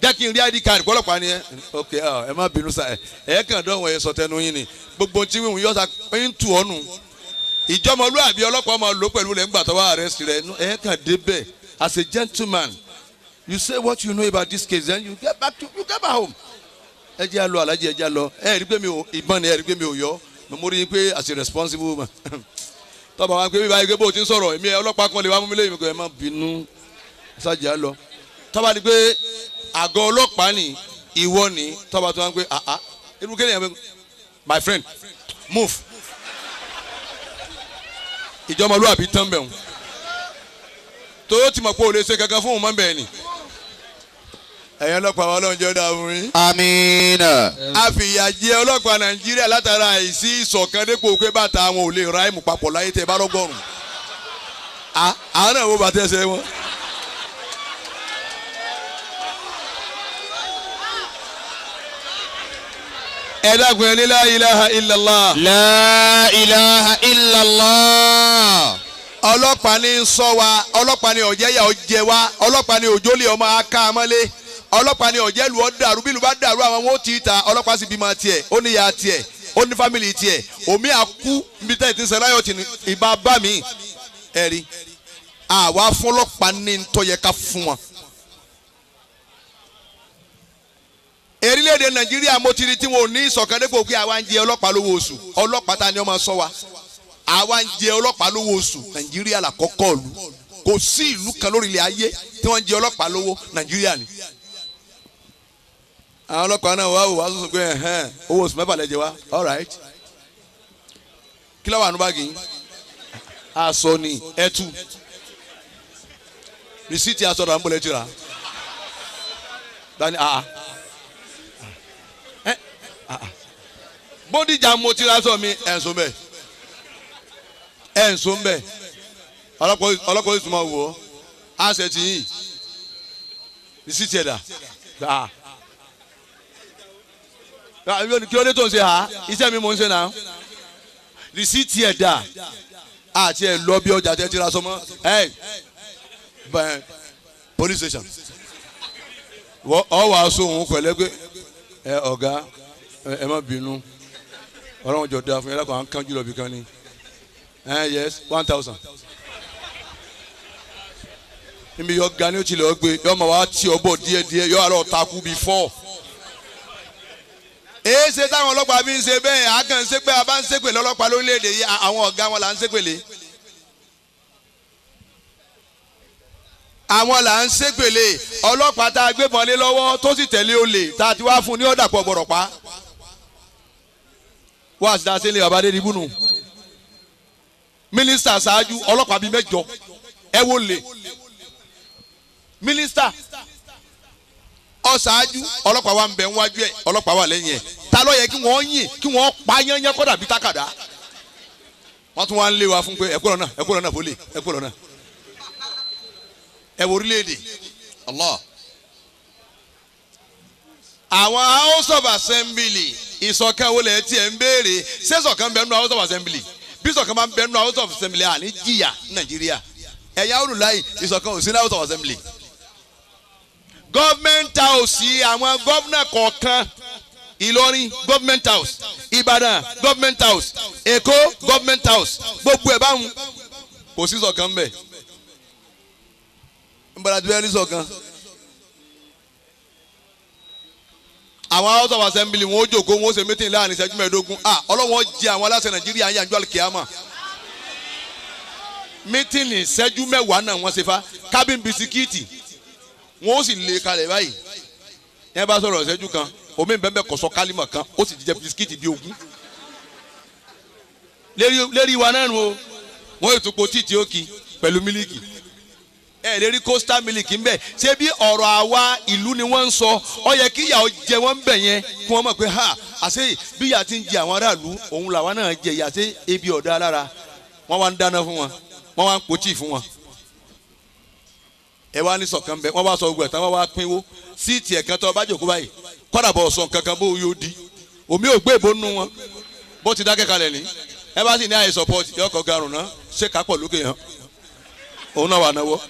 jẹ́ kí n rí ID card ọlọ́pàá ni ẹ. Ok ẹ má bínú sa ẹ kàn dán wọ̀nyẹn sọ tẹnu yín ni gbogbo tí wíwùn yọ sa ń tù ọ́ nù. Ìjọmọlúàbí ọlọ́pàá máa lò pẹ̀lú rẹ̀ ńgbà tó wá arrest rẹ̀ ẹ kàn débẹ̀. As a gentleman you say what you know about this case, then you get back home. Ẹ jẹ́ àlọ́ alájí ẹ jẹ́ àlọ́ ẹ rí pé mi ò ìbọn ni ẹ rí pé mi ò yọ mo rí i pé as a responsible man. Tọ́ba wa pé bíbá yìí pé bó o ti ń sọ̀rọ̀ èmi ọlọ́pàá kan lè wá mú mi lẹ́yìn mi kò ẹ má bínú ṣáàjì àlọ́. Tọ́ba ni pé àgọ́ ọlọ́pàá ni ìwọ ni tọ́ba tó wá ń pé àá irú kéde yẹn my friend move. Ìjọmọlúwàbí tán bẹ̀ wọ́n tó o ti mọ̀ pé o lè ṣe kankan fún òun mọ́ bẹ́ẹ̀ ni. Ẹ̀yin ọlọ́pàá wa Ọlọ́run jẹ́ ó dáa fún yín. Àmín. A fìyà jẹ ọlọ́pàá Nàìjíríà látara àìsí ìṣọ̀kan dépò pé bàtà àwọn ò lè ra ìmù papọ̀ láyé tẹ́ bá rọ́gọ́rùn. Àwọn náà wo bàtà ẹsẹ̀ wọn. Ẹ dákun ẹ ní la ilaha illallah. La ilaha illallah. Ọlọ́pàá ní ń ṣọ́ wa, ọlọ́pàá ní ọ̀jẹ̀ yà ó jẹ wa, ọlọ́pàá ní òjò lè ọmọ aká amọ́lé, ọlọ́pàá ní ọ̀jẹ̀ lù ọ́ dàrú, bí lù bá dàrú àwọn wọn ó ti ta, ọlọ́pàá sì bímọ tiẹ̀, ó ní ya tiẹ̀, ó ní fámìlì tiẹ̀, omi àkú níbi tẹ́ ẹ̀ ti ń sẹ́ láyọ̀ tì ní ìbá bá mi. Ẹ rí àwa fọlọ́pàá ní ń tó yẹ ká fún wọn. Orílẹ̀-èdè Nàìjíríà mo ti rí tí wọn ò ní ìṣọ̀kan dépò pé àwa ń jẹ ọlọ́pàá lówó oṣù, ọlọ́pàá ta ni ó máa ṣọ́ wa, àwa ń jẹ ọlọ́pàá lówó oṣù. Nàìjíríà là kọ́kọ́ ìlú, kò sí ìlú kan lórí ilẹ̀ ayé tí wọ́n ń jẹ ọlọ́pàá lówó, Nàìjíríà ni. Àwọn ọlọ́pàá náà wá wò wá sọ̀sọ̀ pé ẹ̀hẹ́n owó oṣù mẹ́fà lẹ́jẹ̀ wá, all right, kí ló wà nínú báàgì yín? Aṣọ ni ẹtù, rìsíìtì aṣọ rà ń bọ̀ lẹ́tì rà dání àá Bódìjà mo ti ra sọ mi ẹ̀sùn bẹ́ẹ̀ ẹ̀sùn bẹ́ẹ̀ ọlọ́pàá yóò tún máa wọ̀ ọ́ àṣẹ ti yìn rìsíìtì ẹ̀dà kí ló dé tó ń ṣe ha iṣẹ́ mi mò ń ṣe náà rìsíìtì ẹ̀dà àti ẹ̀ lọ bí ọjà tẹ́ ti ra sọ mọ́ ẹ̀ bẹ́ẹ̀ police station ọ wàá sọ òun pẹ̀lẹ́ pé ẹ ọ̀gá ẹ má bínú ọlọ́run jọ da fún yẹn lákòó à ń kánjú lọ bí kan ni ẹ yes 1000 níbi yọ ga ni ó ti lọ gbé yọ ma wá tí ọ bọ̀ díẹ̀ díẹ̀ yọ àlọ́ takú bí 4. Èé ṣe táwọn ọlọ́pàá fi ń ṣe bẹ́ẹ̀ à kàn ń ṣe pé a bá ń ṣépè lọ́lọ́pàá lórílẹ̀‐èdè yìí àwọn ọ̀gá wọn là ń ṣépèlé. Àwọn là ń ṣépèlé ọlọ́pàá tá a gbé bọ́n lé lọ́wọ́ tó sì tẹ̀lé olè tá a ti wá fún un ní ọ̀dà pọ̀ gbọ̀rọ̀ pa. Wá sí dáa sílé baba Adédìbú nù. Mínísítà ṣáájú ọlọ́pàá bíi 8 ẹ wò lè. Mínísítà ọ̀ṣáájú ọlọ́pàá wa ń bẹ níwájú ẹ̀ ọlọ́pàá wà lẹ́yìn ẹ̀. Ta ló yẹ kí wọ́n yìn kí wọ́n pa yányán kọ́dà bíi tákàdá. Wọ́n tún wá ń lé wa fún pé ẹ kúrò náà ẹ kúrò náà fólè ẹ kúrò náà. Ẹ wo orílẹ̀-èdè Allah. Àwọn House of Assembly ìṣọ̀kan wo lẹ̀ tiẹ̀ ń béèrè ṣé ìṣọ̀kan ń bẹ nínú House of Assembly bí ìṣọ̀kan máa ń bẹ nínú House of Assembly àní jìyà ní Nàìjíríà ẹ̀yà olùláyè ìṣọ̀kan ò sí ní House of Assembly. Government house àwọn gómìnà kọ̀ọ̀kan Ìlọrin government house, Ìbàdàn government house, Èkó government house, gbogbo ẹ̀ báwọn kò sí ìṣọ̀kan ń bẹ. Nbàdàn tí wọ́n ní ṣọ̀kan. Àwọn House of Assembly wọn ó jókòó wọn ó ṣe meeting láàrin ìṣẹ́jú 15. Ọlọ́wọ́n jẹ àwọn aláṣẹ Nàìjíríà ń yànjú àlùkìyàmà. Meeting ìṣẹ́jú 10 náà wọ́n ṣe fa cabin bisikíìtì wọn ó sì lé kalẹ̀ báyìí. Ẹ bá sọ̀rọ̀ ìṣẹ́jú kan omi bẹ́ẹ̀ kọ̀sọ́ kálímọ̀ kan ó sì jíjẹ bisikíìtì bíi 20. Lérí wa náà nù o wọ́n yóò tún po tíì tí ó ki pẹ̀lú mílíkì. Ẹ Ẹ lè rí coastal milk ń bẹ̀. Ṣé bí ọ̀rọ̀ àwa ìlú ni wọ́n ń sọ? Ó yẹ kí ìyà ó jẹ wọ́n ń bẹ̀ yẹn kí wọ́n mọ̀ pé ha àṣé bí ìyà ti ń jẹ àwọn aráàlú òun làwa náà jẹ ìyà ṣé ebi ọ̀dà lára. Wọ́n wá ń dáná fún wọn, wọ́n wá ń po tíì fún wọn. Ẹ wá ní ṣọ̀kan bẹ, wọ́n wá sọ gbogbo ẹ̀ tán, wọ́n wá pínwó síìtì ẹ̀kan tó bá jòkó báyìí kọ́dà bọ̀ sọ kankan bó yóò di omi ò gbé ìbò nù wọn bó ti dákẹ́ kalẹ̀ ní. Ẹ bá sì ní àyè support yọkọ̀ garùn náà ṣé kápọ̀ lókè yẹn òun náà wà náwó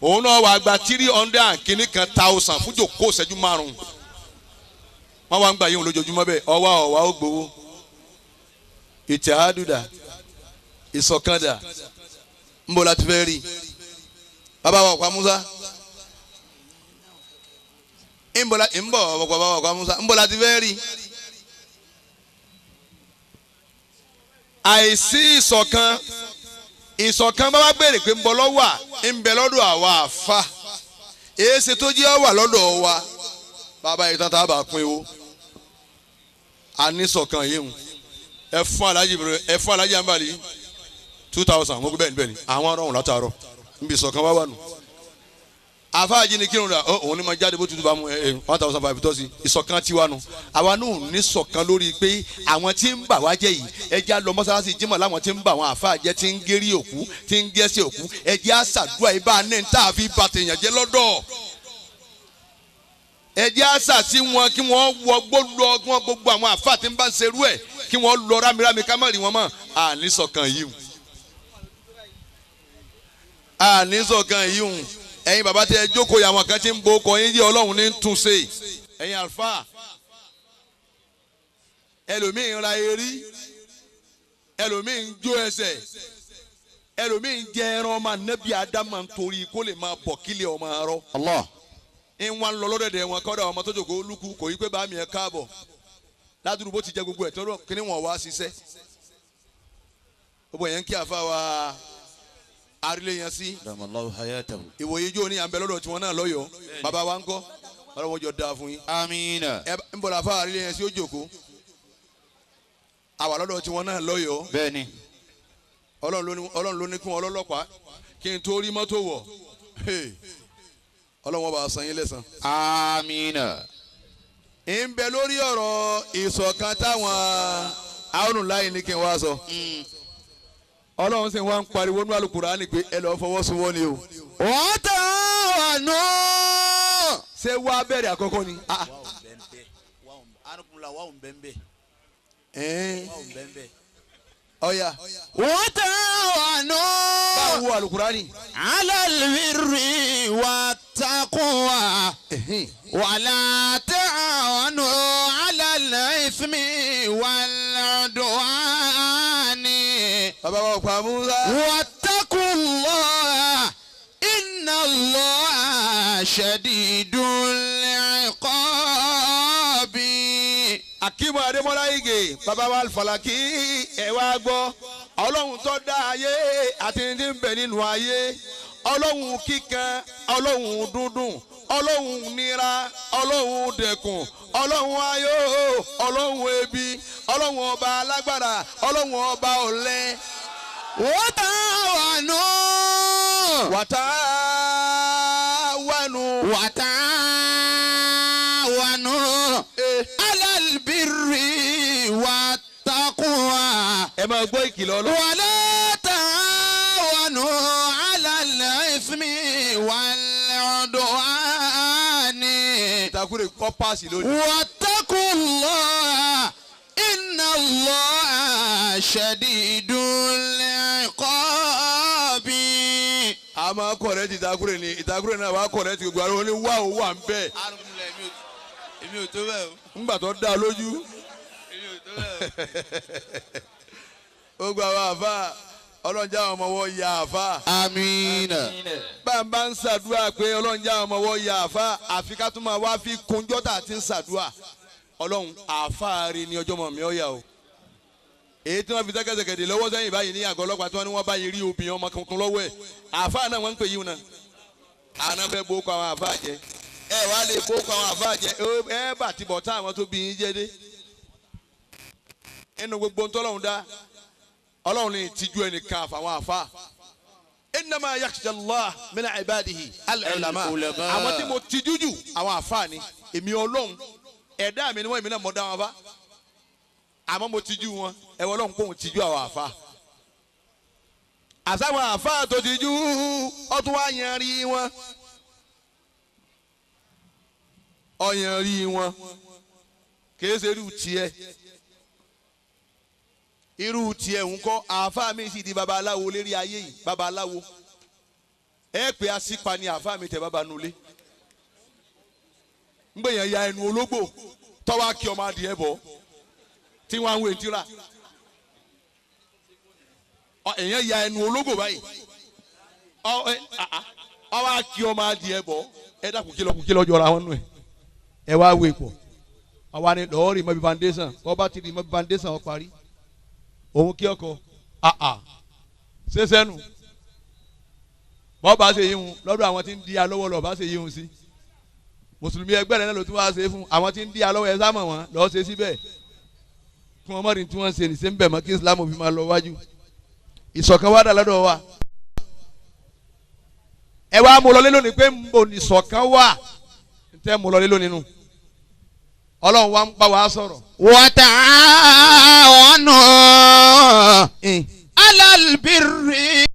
òun náà wà gba 300,000 fún jòkó ìṣẹ́jú 5. Wọ́n wá ń gbà yíwọn lójoojúmọ́ bẹ́ẹ̀ ọwá ọ̀wá ó gbowó. Ìtẹ̀hádùdà ìṣọ̀kandà ń bọ̀ láti fẹ́ rí bàbá wa ọ̀pá Musa ń bọ̀ bàbá wa ọ̀pá Musa ń bọ̀ láti fẹ́ rí. Àìsí ìṣọ̀kan ìṣọ̀kan bá wá béèrè pé ń bọ̀ lọ́wọ́ à ń bẹ lọ́dọ̀ àwa àfa èéṣe tó jẹ́ wà lọ́dọ̀ wa bàbá yìí tán tá a bá pín o a ní ṣọ̀kan yìí hùn ẹ fún alájì ẹ fún alájì àǹbàlì 2000 wọ́n gbé bẹ́ẹ̀ ni bẹ́ẹ̀ ni àwọn ọ̀rọ̀ látàárọ̀ nbí ṣọ̀kan wá wà nù. Àfáàjì ni kírun rà ó òun ni ma jáde bó tutù bá mu ẹ 1500 tọ́sí ìṣọ̀kan tiwa nù. Àwa náà ní ṣọ̀kan lórí pé àwọn tí ń bà wá jẹ́ yìí ẹja lọ mọ́sálásí jímọ̀ láwọn tí ń bà wọn àfáà jẹ́ tí ń gérí òkú tí ń gẹ́sẹ̀ òkú ẹjẹ́ àṣàdúrà ibà ní tá a fi bà tèèyàn jẹ́ lọ́dọ̀. Ẹjẹ́ àṣà sí wọn kí wọ́n wọ gbólú ọgbọ́n gbogbo àwọn àfáà tí ń bá ń serú ẹ̀ kí wọ́n lọ rámirámi ká má rí wọn mọ́. Àní ṣọ̀kan yìí hùn. Àní ṣọ̀kan yìí hùn. Ẹ̀yin bàbá tẹ jókòó yà àwọn kan tí ń bo ọkọ yín jẹ́ Ọlọ́run ní tún ṣe. Ẹ̀yin àlùfáà ẹlòmíì ń ra erí ẹlòmíì ń jó ẹsẹ̀ ẹlòmíì ń jẹ ẹran ọmọ anábì ádámà nítorí kó lè máa bọ̀ kílẹ̀ ọmọ arọ. Allah. Ń wá ń lọ lọ́dẹ̀dẹ̀ wọn kọ́dà ọmọ tó jókòó lúkú kò yí pé bá mi ẹ̀ káàbọ̀ ládùúgbò bó ti jẹ gbogbo ẹ̀ tọ́lọ́ kí ni wọ́n wá ṣiṣẹ́. Gbogbo yẹn ń kí àfa wa arile yẹn sí ìwòye ijó ní àǹbẹ̀ lọ́dọ̀ tiwọn náà lọ́yọ̀ọ́ bàbá wa ń kọ́ ọlọ́wọ́ jọ dáa fún yín. Amina. Ẹ ń bọ̀dọ̀ àfa arile yẹn sí ó jòkó àwà lọ́dọ̀ tiwọn náà lọ́yọ̀ọ́. Bẹ́ẹ̀ni. Ọlọ́run ló ní kí wọn ọlọ́lọ́pàá kí n tó rí mọ́tò wọ̀ ọlọ́run bá san yín lẹ́san. Amina. Ń bẹ lórí ọ̀rọ̀ ìṣọ̀kan táwọn àrùn láyé ní kí n wá sọ. Ọlọ́run sì wá ń pariwo ní Al-Kùránì pé ẹ lọ́ọ́ fọwọ́sowọ́ ni o. Wọ́n tẹ̀ wà nù. Ṣé wàá bẹ̀rẹ̀ àkọ́kọ́ ni. Ọ̀ya. Wọ́n tẹ̀ wà nù. Báwo Al-Kùránì. Alal birri wattaqwa. Wala ta'awanu alal ithmi wal udwani. Bàbá wa pa Musa. Wattaqullah inna Allaha shadidul iqabi. Akíbo Adémọ́lá Ìgè bàbá wa Falaki ẹ wá gbọ́ Ọlọ́run tó dá ayé àti ní ń bẹ nínú ayé Ọlọ́run kíkan Ọlọ́run dúndùn Ọlọ́run nira Ọlọ́run dẹ̀kùn Ọlọ́run ayọ̀ Ọlọ́run ebi Ọlọ́run ọba alágbára Ọlọ́run ọba ọ̀lẹ. Wàtáwánú. Wàtáwánú. Wàtáwánú. Alal birri wattaqwa. Ẹ máa gbọ́ ìkìlọ̀ Ọlọ́run. Wala ta'awanu alal ithmi wal udwani. Ìtakùrẹ̀ kọ́ páàsì lónìí. Wattaqullah inna Allaha shadidul iqabi. A máa kọ̀rẹ́ ti ìtakùrẹ̀ ni ìtakùrẹ̀ náà wàá kọ̀rẹ́ ti gbogbo àrùn ó ní wá ó wà ń bẹ̀. Èmi ò tó bẹ́ẹ̀ o. Ńgbà tó dá lójú. Èmi ò tó bẹ́ẹ̀ o. Ó gba àwọn àfa ọlọ́njà àwọn ọmọ wọ́n ya àfa. Amina. Bá a bá ń ṣàdúrà pé ọlọ́njà àwọn ọmọ wọ́n ya àfa àfi ká tún máa wá fi kúnjọ́ tà ti ń ṣàdúrà. Ọlọ́run àfa rẹ ni ọjọ́ mọ̀ mi ọ́ yà o. Èyí tí wọ́n fi sẹ́kẹ̀sẹ̀kẹ̀ lọ́wọ́ sẹ́yìn báyìí ní àgọ́ ọlọ́pàá tí wọ́n ní wọ́n bá yìí rí obìnrin ọmọ tuntun lọ́wọ́ ẹ̀. Àfa náà wọ́n ń pè yíwọn náà. Àná fẹ́ bó kọ àwọn àfa jẹ. Ẹ wá lè bó kọ àwọn àfa jẹ. Ẹ bà ti bọ̀ tá àwọn tó bí yín jẹ dé. Ẹnu gbogbo ntọ́lọ́run dá Ọlọ́run ní ìtìjú ẹnìkan àfàwọn àfa. Innama yakhsha Allah min ibadihi al-ulama. Àwọn tí mo tijú jù àwọn àfáà ni èmi Ọlọ́run ẹ̀dá mi ni wọ́n èmi náà mọ̀ dá wọn bá àmọ́ mo tijú wọn ẹ̀wọ̀ Ọlọ́run kóhun tijú àwọn àfáà. Àsáwọn àfáà tó tijú ọtún wá yan rí wọn ọyàn rí wọn kìí ṣe irú tiẹ̀ irú tiẹ̀ ń kọ́ àáfàá mi sì di babaláwo lérí ayé yìí babaláwo ẹ pé asípa ni àáfàá mi tẹ bàbá nulẹ̀ ń gbẹ̀yàn ya ẹnu ológbò tọ́wá kí ọmọ adìẹ bọ̀ tí wọ́n á ń wé tíra èèyàn ya ẹnu ológbò báyìí ọwá kí ọmọ adìẹ bọ̀ ẹ dákun kí lọ jọra wọn nù ẹ ẹ wá wé pọ̀ àwa ni lọ́ọ́ rí mọ́bí foundation kọ́ bá ti rí mọ́bí foundation ọ parí òun kí ọkọ àà ṣẹṣẹnu bọ́ọ̀ bá ṣe yíhun lọ́dọ̀ àwọn tí ń di alọ́wọ́ lọ́ọ́ bá ṣe yíhun sí mùsùlùmí ẹgbẹ́ rẹ̀ náà ló tún wá ṣe fún àwọn tí ń di alọ́wọ́ ẹ sámọ̀ wọn lọ́ọ́ ṣe síbẹ̀ kí wọ́n mọ̀rin tí wọ́n ṣe ní ṣe ń bẹ̀ mọ́ kí Islam fi máa lọ wájú ìṣọ̀kan wá dà lọ́dọ̀ wa ẹ wá mú lọlé lónìí pé ń bò ní ìṣọ̀kan wà ń tẹ́ mú lọlé lónìí nù Ọlọ́run wa ń bá wa sọ̀rọ̀. Wa ta'awanu 'alal birri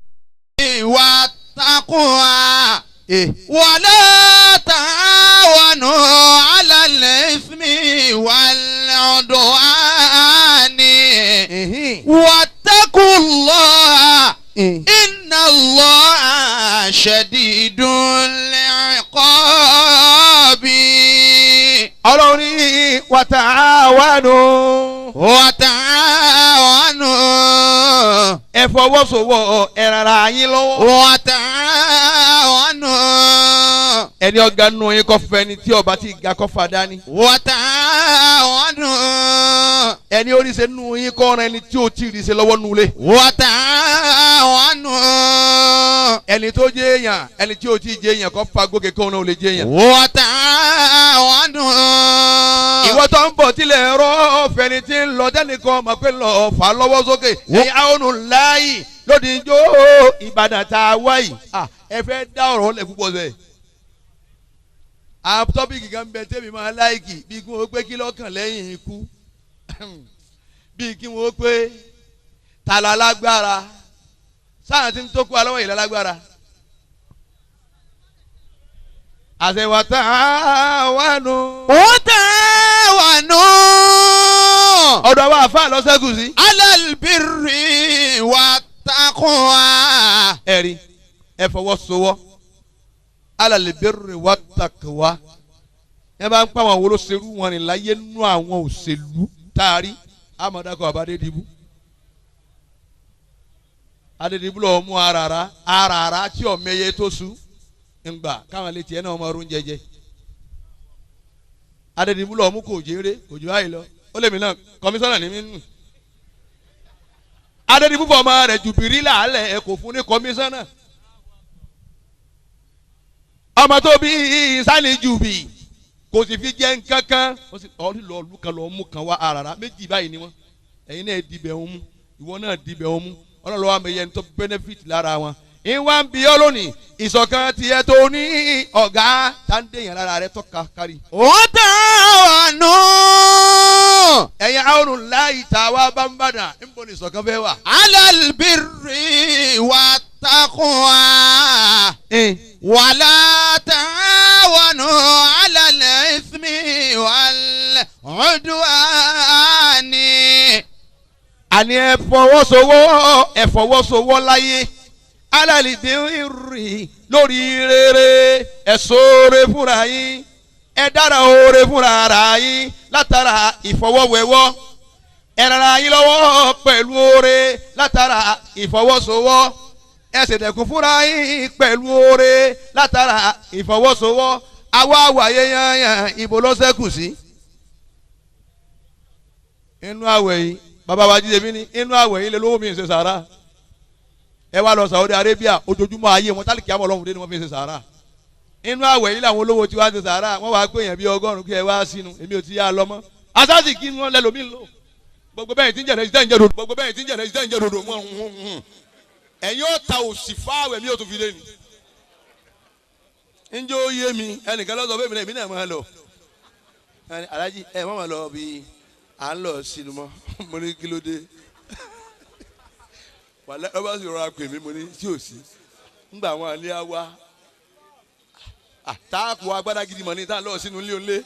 wat taqwa wa la ta'awanu 'alal ithmi wal 'udwani wattaqullaha inna Allaha shadidul 'iqabi. Ọlọ́run ní wa ta'awanu. Wa ta'awanu. Ẹ fọwọ́sowọ́ ẹ rara yín lọ́wọ́. Wa ta'awanu. Ẹni ọ̀gá nù yín kọ́ fẹ́ ni tí ọba ti ga kọ́ fa dání. Wa ta'awanu. Ẹni oríṣi nù yín kọ́ ran ẹni tí o ti rí ṣe lọ́wọ́ nulẹ̀. Wa ta'awanu. Ẹni tó jẹ́ èèyàn ẹni tí o ti jẹ́ èèyàn kọ́ fa gòkè kó náà ó lè jẹ́ èèyàn. Wa ta'awanu. Ìwọ tó ń bọ̀ tilẹ̀ rọ́ fẹ́ni tí ń lọ dẹ́nìkan mọ̀ pé lọ fà lọ́wọ́ sókè. Ẹ̀yin àwọn láàyè lódìjọ́ Ìbàdàn tá a wá yìí. Ẹ fẹ́ dá ọ̀rọ̀ lẹ̀ púpọ̀ sẹ́yìn. Àwọn tọ́pìkì kan bẹ tẹ́mi máa láìkì bí kí wọ́n pé kí lọ́kàn lẹ́yìn ikú bí kí wọ́n pé tàlà lágbára sáà tí ń tó kú alọ́wọ́ yìí lálágbára. Àṣewà tá a wà nù. Ó tẹ̀ wà nù. Ọ̀dọ̀ àwọn àfáà lọ́sẹ̀kù sí. Alal birri wat taqwa. Ẹ̀rí ẹ fọwọ́sowọ́ alal birri wat taqwa ẹ bá ń pa àwọn olóṣèlú wọn ni láyé nú àwọn òṣèlú taari amadako Adédìbú Adédìbú lọ́wọ́ mú arara arara tí ò mẹyẹ tó su ńgbà káwọn lè tiẹ̀ náà ọmọ ọdún jẹjẹ Adédìbú lọ́wọ́ mú kò jèrè kò jù báyìí lọ ó lè mí náà kọmísọ́nà ní mí nù Adédìbú fọ ọmọ rẹ̀ jùbìrí làálẹ̀ ẹ kò fún ní kọmísọ́nà ọmọ tó bí sani jùbì kò sì fi jẹ́ nǹkan kan ó sì ọ lọ ọlú kan lọ mú kan wá arara méjì báyìí ni wọn ẹ̀yin náà dibẹ̀ ń mú ìwọ náà dibẹ̀ ń mú ọlọ́lọ́wọ́ àmì yẹn tó benefit lára wọn. ìwà ń bí ọ lónìí ìṣọ̀kan tiẹ̀ tó ní ọ̀gá tá ń dèèyàn lára rẹ tọ́ka kárí. Ó tẹ̀ wà nù. Ẹ̀yin àwọn láyìí tá a wá bá ń bàdàn ń bọ̀ ní ìṣọ̀kan fẹ́ wà. Alal birri wat taqwa. Wala ta'awanu 'alal ithmi wal 'udwani. Àní ẹ fọwọ́sowọ́ ẹ fọwọ́sowọ́ láyé alal birri lórí rere ẹ ṣoore fúnra yín ẹ dára oore fúnra ara yín látara ìfọwọ́wẹ́wọ́ ẹ rara yín lọ́wọ́ pẹ̀lú oore látara ìfọwọ́sowọ́ ẹ ṣèdẹ̀kùn fúnra yín pẹ̀lú oore látara ìfọwọ́sowọ́ àwa wàyé yanyan ibo ló ṣẹ́kù sí. Inú àwẹ̀ yìí bàbá wa jíjẹ mi ní inú àwẹ̀ yìí lè lówó mi ṣe sàrà ẹ wá lọ Saudi Arabia ojoojúmọ́ ayé wọn tálíkì àmọ́ ọlọ́run dé ni wọ́n fi ṣe sàrà inú àwẹ̀ yìí làwọn olówó tí wàá ṣe sàrà wọ́n wàá pè yẹn bí 100 kí ẹ wá sínú èmi ò ti yá lọ mọ́ asásì kí wọ́n lẹ lómi lò gbogbo bẹ́ẹ̀ tí ń jẹ̀rẹ̀ ìṣẹ́ ń jẹ́ dodo gbogbo bẹ́ẹ̀ tí ń jẹ̀rẹ̀ ìṣẹ́ ń jẹ́ dodo wọ́n. Ẹ̀yin ọ̀ta òsì fáwẹ̀ mi ò tún fi lé ni. Njẹ́ ó yé mi ẹnìkan lọ́sọ̀ fún mi náà èmi náà máa lọ. Alájí ẹ má máa lọ bí à ń lọ sínú mọ́. Mo ní kí ló dé? Wàlẹ́ ọba sì rọra pè mí mo ní tí ò sí. Ngbà wọn àlẹ́ á wá. Àtàkùn agbádá gidi mọ̀ ní tá à ń lọ sínú ilé onílé.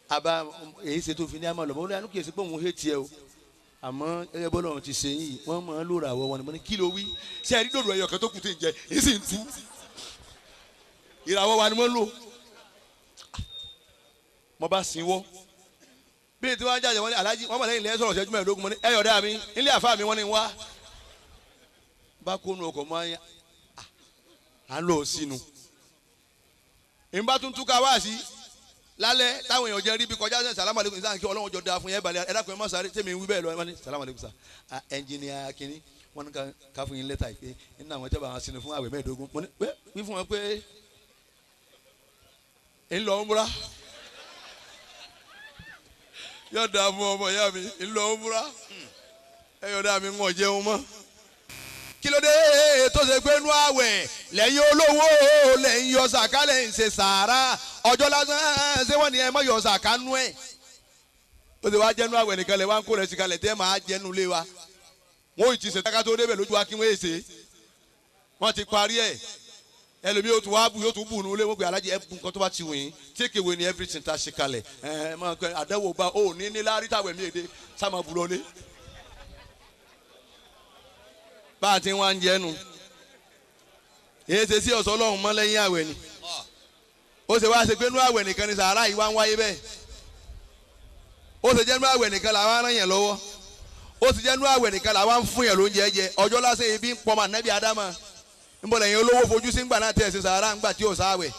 Àbá èyí ṣe tó fi ní àmọ́ lọ mọ́ ní ànú kìí ṣe pé òun hé tiẹ̀ o. Àmọ́ ẹgbẹ́ bọ́lá ọ̀hún ti ṣe yìí wọ́n máa ń lòrà àwọ̀ wọn ni mo ní kí ló wí ṣé ẹ̀rí dòdò ẹyọ kan tó kù tí ń jẹ èyí sì ń tú ìràwọ̀ wa ni wọ́n lò. Mo bá sin wọ́ bí tí wọ́n á jáde wọ́n ní alájí wọ́n mọ̀ lẹ́yìn lẹ́yìn sọ̀rọ̀ ṣẹ́jú mẹ́ẹ̀ẹ́dógún mo ní ẹ̀yọ̀ dá mi nílé àfa mi wọ́n ní wá. Bá kó nu ọkọ̀ mọ́ ayé à ń lò sínú. Ìbá tún túká wá sí lálẹ́ táwọn èèyàn jẹ rí bí kọjá sẹ salamu aleykum sáà kí Ọlọ́run jọ da fún yẹn balẹ̀ ẹ dákun ẹ má sáré tèmi wí bẹ́ẹ̀ lọ ẹ má ní salamu aleykum sà ẹnjìnìà kínní wọn ní ká fún yín lẹ́tà yìí pé nínú àwọn ìjọba àwọn sinmi fún àwẹ̀ mẹ́ẹ̀ẹ́dógún mo ní pé wí fún wọn pé ń lọ ń múra yóò da fún ọmọ ìyá mi ń lọ ń múra ẹ yóò dá mi ń wọ̀ jẹun mọ́. Kí ló dé tó ṣe pé nú àwẹ̀ lẹ́yìn olówó lẹ́yìn yọ sàká lẹ́yìn ṣe sàárà ọjọ́ lásán ṣé wọ́n ní ẹ má yọ sàká nú ẹ̀. Ó ti wá jẹ́nu àwẹ̀ nìkan lẹ̀ wá ń kó rẹ̀ sí kalẹ̀ tẹ́ máa jẹ́nu lé wa. Wọ́n ò ti ṣe ká tó débẹ̀ lójú wa kí wọ́n èsè. Wọ́n ti parí ẹ̀ ẹlòmíì yóò tún wá bù yóò tún bù nù lé wọ́n pè alájẹ ẹ bù nǹkan tó bá ti wù yín take away ni everything tá a ṣe kalẹ̀ ẹ máa kẹ àdánwò bá ò ní ní lárí tàwẹ̀ mí èdè sá máa bù lọlé. Bá a ti wá ń jẹnu èyí ṣe sí ọ̀sán ọlọ́run mọ́ lẹ́yìn àwẹ̀ ni ó ṣe wá ṣe pé nú àwẹ̀ nìkan ni sàárà yìí wá ń wáyé bẹ́ẹ̀ ó ṣe jẹ́ nú àwẹ̀ nìkan làwọn aràn yẹn lọ́wọ́ ó ṣe jẹ́ nú àwẹ̀ nìkan làwọn ń fún yẹn lóúnjẹ jẹ ọjọ́ lásán ebi ń pọnmọ ànábì ádámà ń bọ̀ lẹ́yìn olówó fojú sí ńgbà náà tẹ̀ ṣe sàárà ńgbà tí ò sáwẹ̀.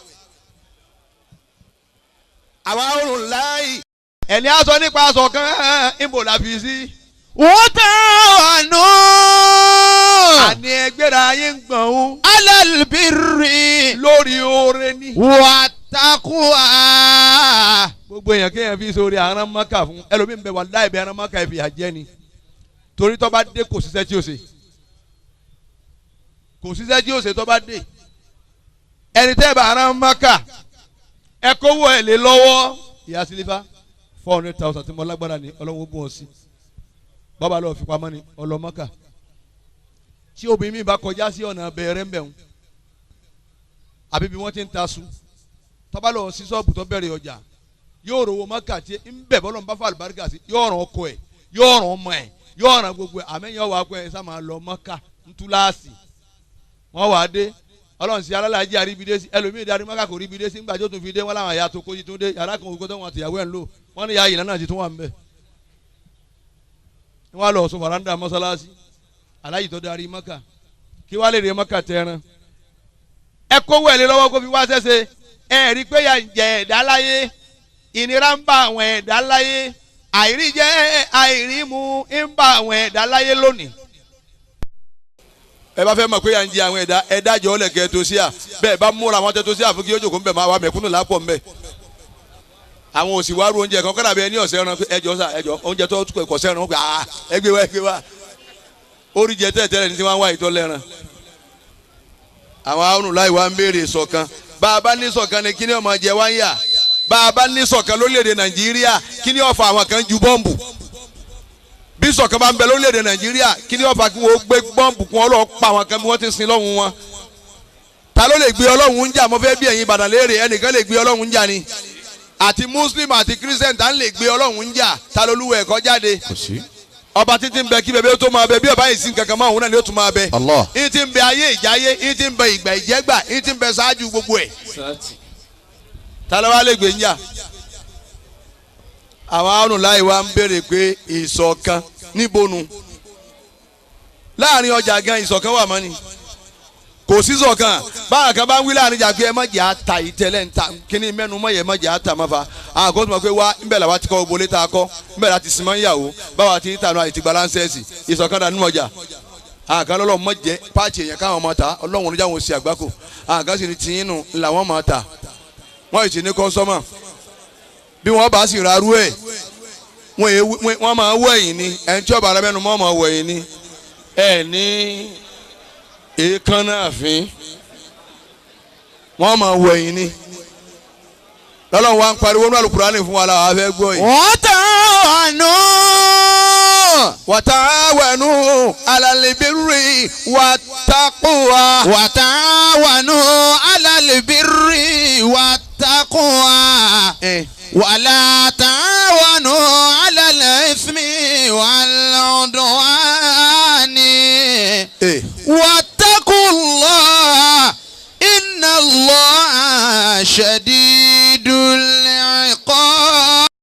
Àwa òrùn láàyè ẹni á sọ nípa aṣọ kan ń bò láfi sí. وتعاونوا Àní ẹgbẹ́ra ayé ń gbọ̀n ó. على البر Lórí oore ni. والتقوى. Gbogbo èèyàn kéèyàn fi sórí àrán mọ́kà fún ẹlòmíín bẹ wà láì bẹ àrán mọ́kà ìfìyà jẹ ni torí tó bá dé kò síṣẹ́ tí ó ṣe kò síṣẹ́ tí ó ṣe tó bá dé ẹni tẹ́ bá àrán mọ́kà ẹ kówó ẹ̀ lé lọ́wọ́ ìyá sílífà 400,000 tí mo lágbára ni ọlọ́wọ́ bù ọ́ sí bàbá lọ́ọ́ fi pamọ́ ni ọlọ́mọ́kà tí obìnrin mi bá kọjá sí ọ̀nà bẹ̀rẹ̀ ń bẹ̀rù àbí bí wọ́n ti ń ta su tọ́ba lọ sí ṣọ́ọ̀bù tó bẹ̀rẹ̀ ọjà yóò rówó mọ́kà tí ń bẹ̀ bọ́lọ̀ ń bá fà àlùbáríkà sí yóò ràn ọkọ ẹ̀ yóò ràn ọmọ ẹ̀ yóò ràn gbogbo ẹ̀ àmẹ́yìn ọwọ́ akọ ẹ̀ sá máa lọ mọ́kà ńtúláàsì wọ́n wà á dé ọlọ́run sí alálàájì àríbidé sí ẹlòmíì darí mọ́kà kò ríbidé sí ńgbà tó tún fi dé wọ́n láwọn àyà tó kó ti tún dé yàrá kan òkú tó wọn àtìyàwó ẹ̀ ń lò wọ́n ní yàrá ìlànà àti tún wà ń bẹ̀. Wọ́n á lọ sọ faranda mọ́sálásí aláyì tó darí mọ́kà kí wàá lè rí mọ́kà tẹran ẹ kówó ẹ̀ lé lọ́wọ́ kó fi wá sẹ́sẹ́ ẹ rí pé yà ń jẹ ẹ̀dá láyé ìnira ń bá àwọn ẹ̀dá láyé àìrí jẹ àìrí mu ń bá àwọn ẹ̀dá láyé lónìí. Ẹ bá fẹ́ mọ̀ pé yà ń jẹ àwọn ẹ̀dá ẹ̀dá jọ ọ́ lẹ̀kẹ́ tó sí à bẹ́ẹ̀ bá múra àwọn tẹ́ tó sí à fún kí yóò jòkó ń bẹ̀ máa wà mẹ̀kúnnù lápọ̀ ń bẹ̀. Àwọn òsì wá ru oúnjẹ kan kọ́dà bí ẹni ọ̀sẹ̀ ẹran ẹjọ́ sà ẹjọ́ oúnjẹ tó kọ̀ọ̀sẹ̀ ẹran ó ẹgbẹ́ wa ẹgbẹ́ wa orí jẹ tẹ́lẹ̀tẹ́lẹ̀ ní tí wọ́n wá ìtọ́ lẹ́ran. Àwọn arùn láì wá ń béèrè ṣọ̀kan bá a bá ní ṣọ̀kan ni kí ni ó máa jẹ wá ń yà bá a bá ní ṣọ̀kan lórílẹ̀‐èdè Nàìjíríà kí ni ó fà àwọn kan ju bọ́ǹbù bí ṣọ̀kan bá ń bẹ lórílẹ̀‐èdè Nàìjíríà kí ni ó fà kí wọ́n gbé bọ́ǹbù kí wọ́n lọ́ọ́ pa àwọn kan bí wọ́n ti sin lọ́hùn wọn. Ta ló lè gbé Ọlọ́hun ń jà mo fẹ́ bí ẹ̀yin Ìbàdàn léèrè ẹnìkan lè gbé Ọlọ́hun ń jà ni àti Muslim àti Christian ta ń lè gbé Ọlọ́hun ń jà ta lolúwẹ̀ ẹ̀kọ́ jáde ọba títí ń bẹ kí bẹbẹ tó máa bẹ bí ọba yìí sí kankan máa òun náà ni ó tún máa bẹ. Allah. Ìyí tí ń bẹ ayé ìjáyé ìyí tí ń bẹ ìgbà ìjẹgbà ìyí tí ń bẹ ṣáájú gbogbo ẹ̀. Ta ló wá lè gbé ń jà? Àwọn àrùn láì wá ń béèrè pé ìṣọ̀kan níbonu láàrin ọjà gan ìṣọ̀kan wà mọ́ ni kò sí ṣọ̀kan báwọn kan bá ń wí láàrin ìjà pé ẹ má jẹ́ ata ìtẹ́lẹ̀ ń ta kíní mẹ́nu mọ́ yẹ má jẹ́ ata má fa àwọn kan tó mọ̀ pé wá ńbẹ̀ làwa ti kọ́ obolé tá a kọ́ ńbẹ̀ láti sinmọ́ ìyàwó báwa ti tànú àti gbalánsẹ́sì ìṣọ̀kan dànù ọjà àwọn kan lọ́lọ́ mọ́ jẹ́ páàtì èèyàn káwọn máa ta ọlọ́run oníjà wọn ò sí àgbákò àwọn kan sì ní tiyín nù làwọn máa ta wọ́n sì ní kọ́sọ́mà bí wọ́n bá sì rarú ẹ̀ wọ́n máa wọ ẹ̀yìn ni ẹni tí ọba rẹ mẹ́nu mọ́ máa wọ ẹ̀yìn ni Ẹ ní èékánná àfin, wọ́n máa wọ ẹ̀yìn ni. Lọ́lọ́run wa ń pariwo ní Àlùkùránì fún wa la wàá fẹ́ gbọ́ yìí. وتعاونوا وتعاونوا على البر والتقوى. وتعاونوا على البر والتقوى ولا تعاونوا على الإثم والعدوان واتقوا الله إن الله شديد.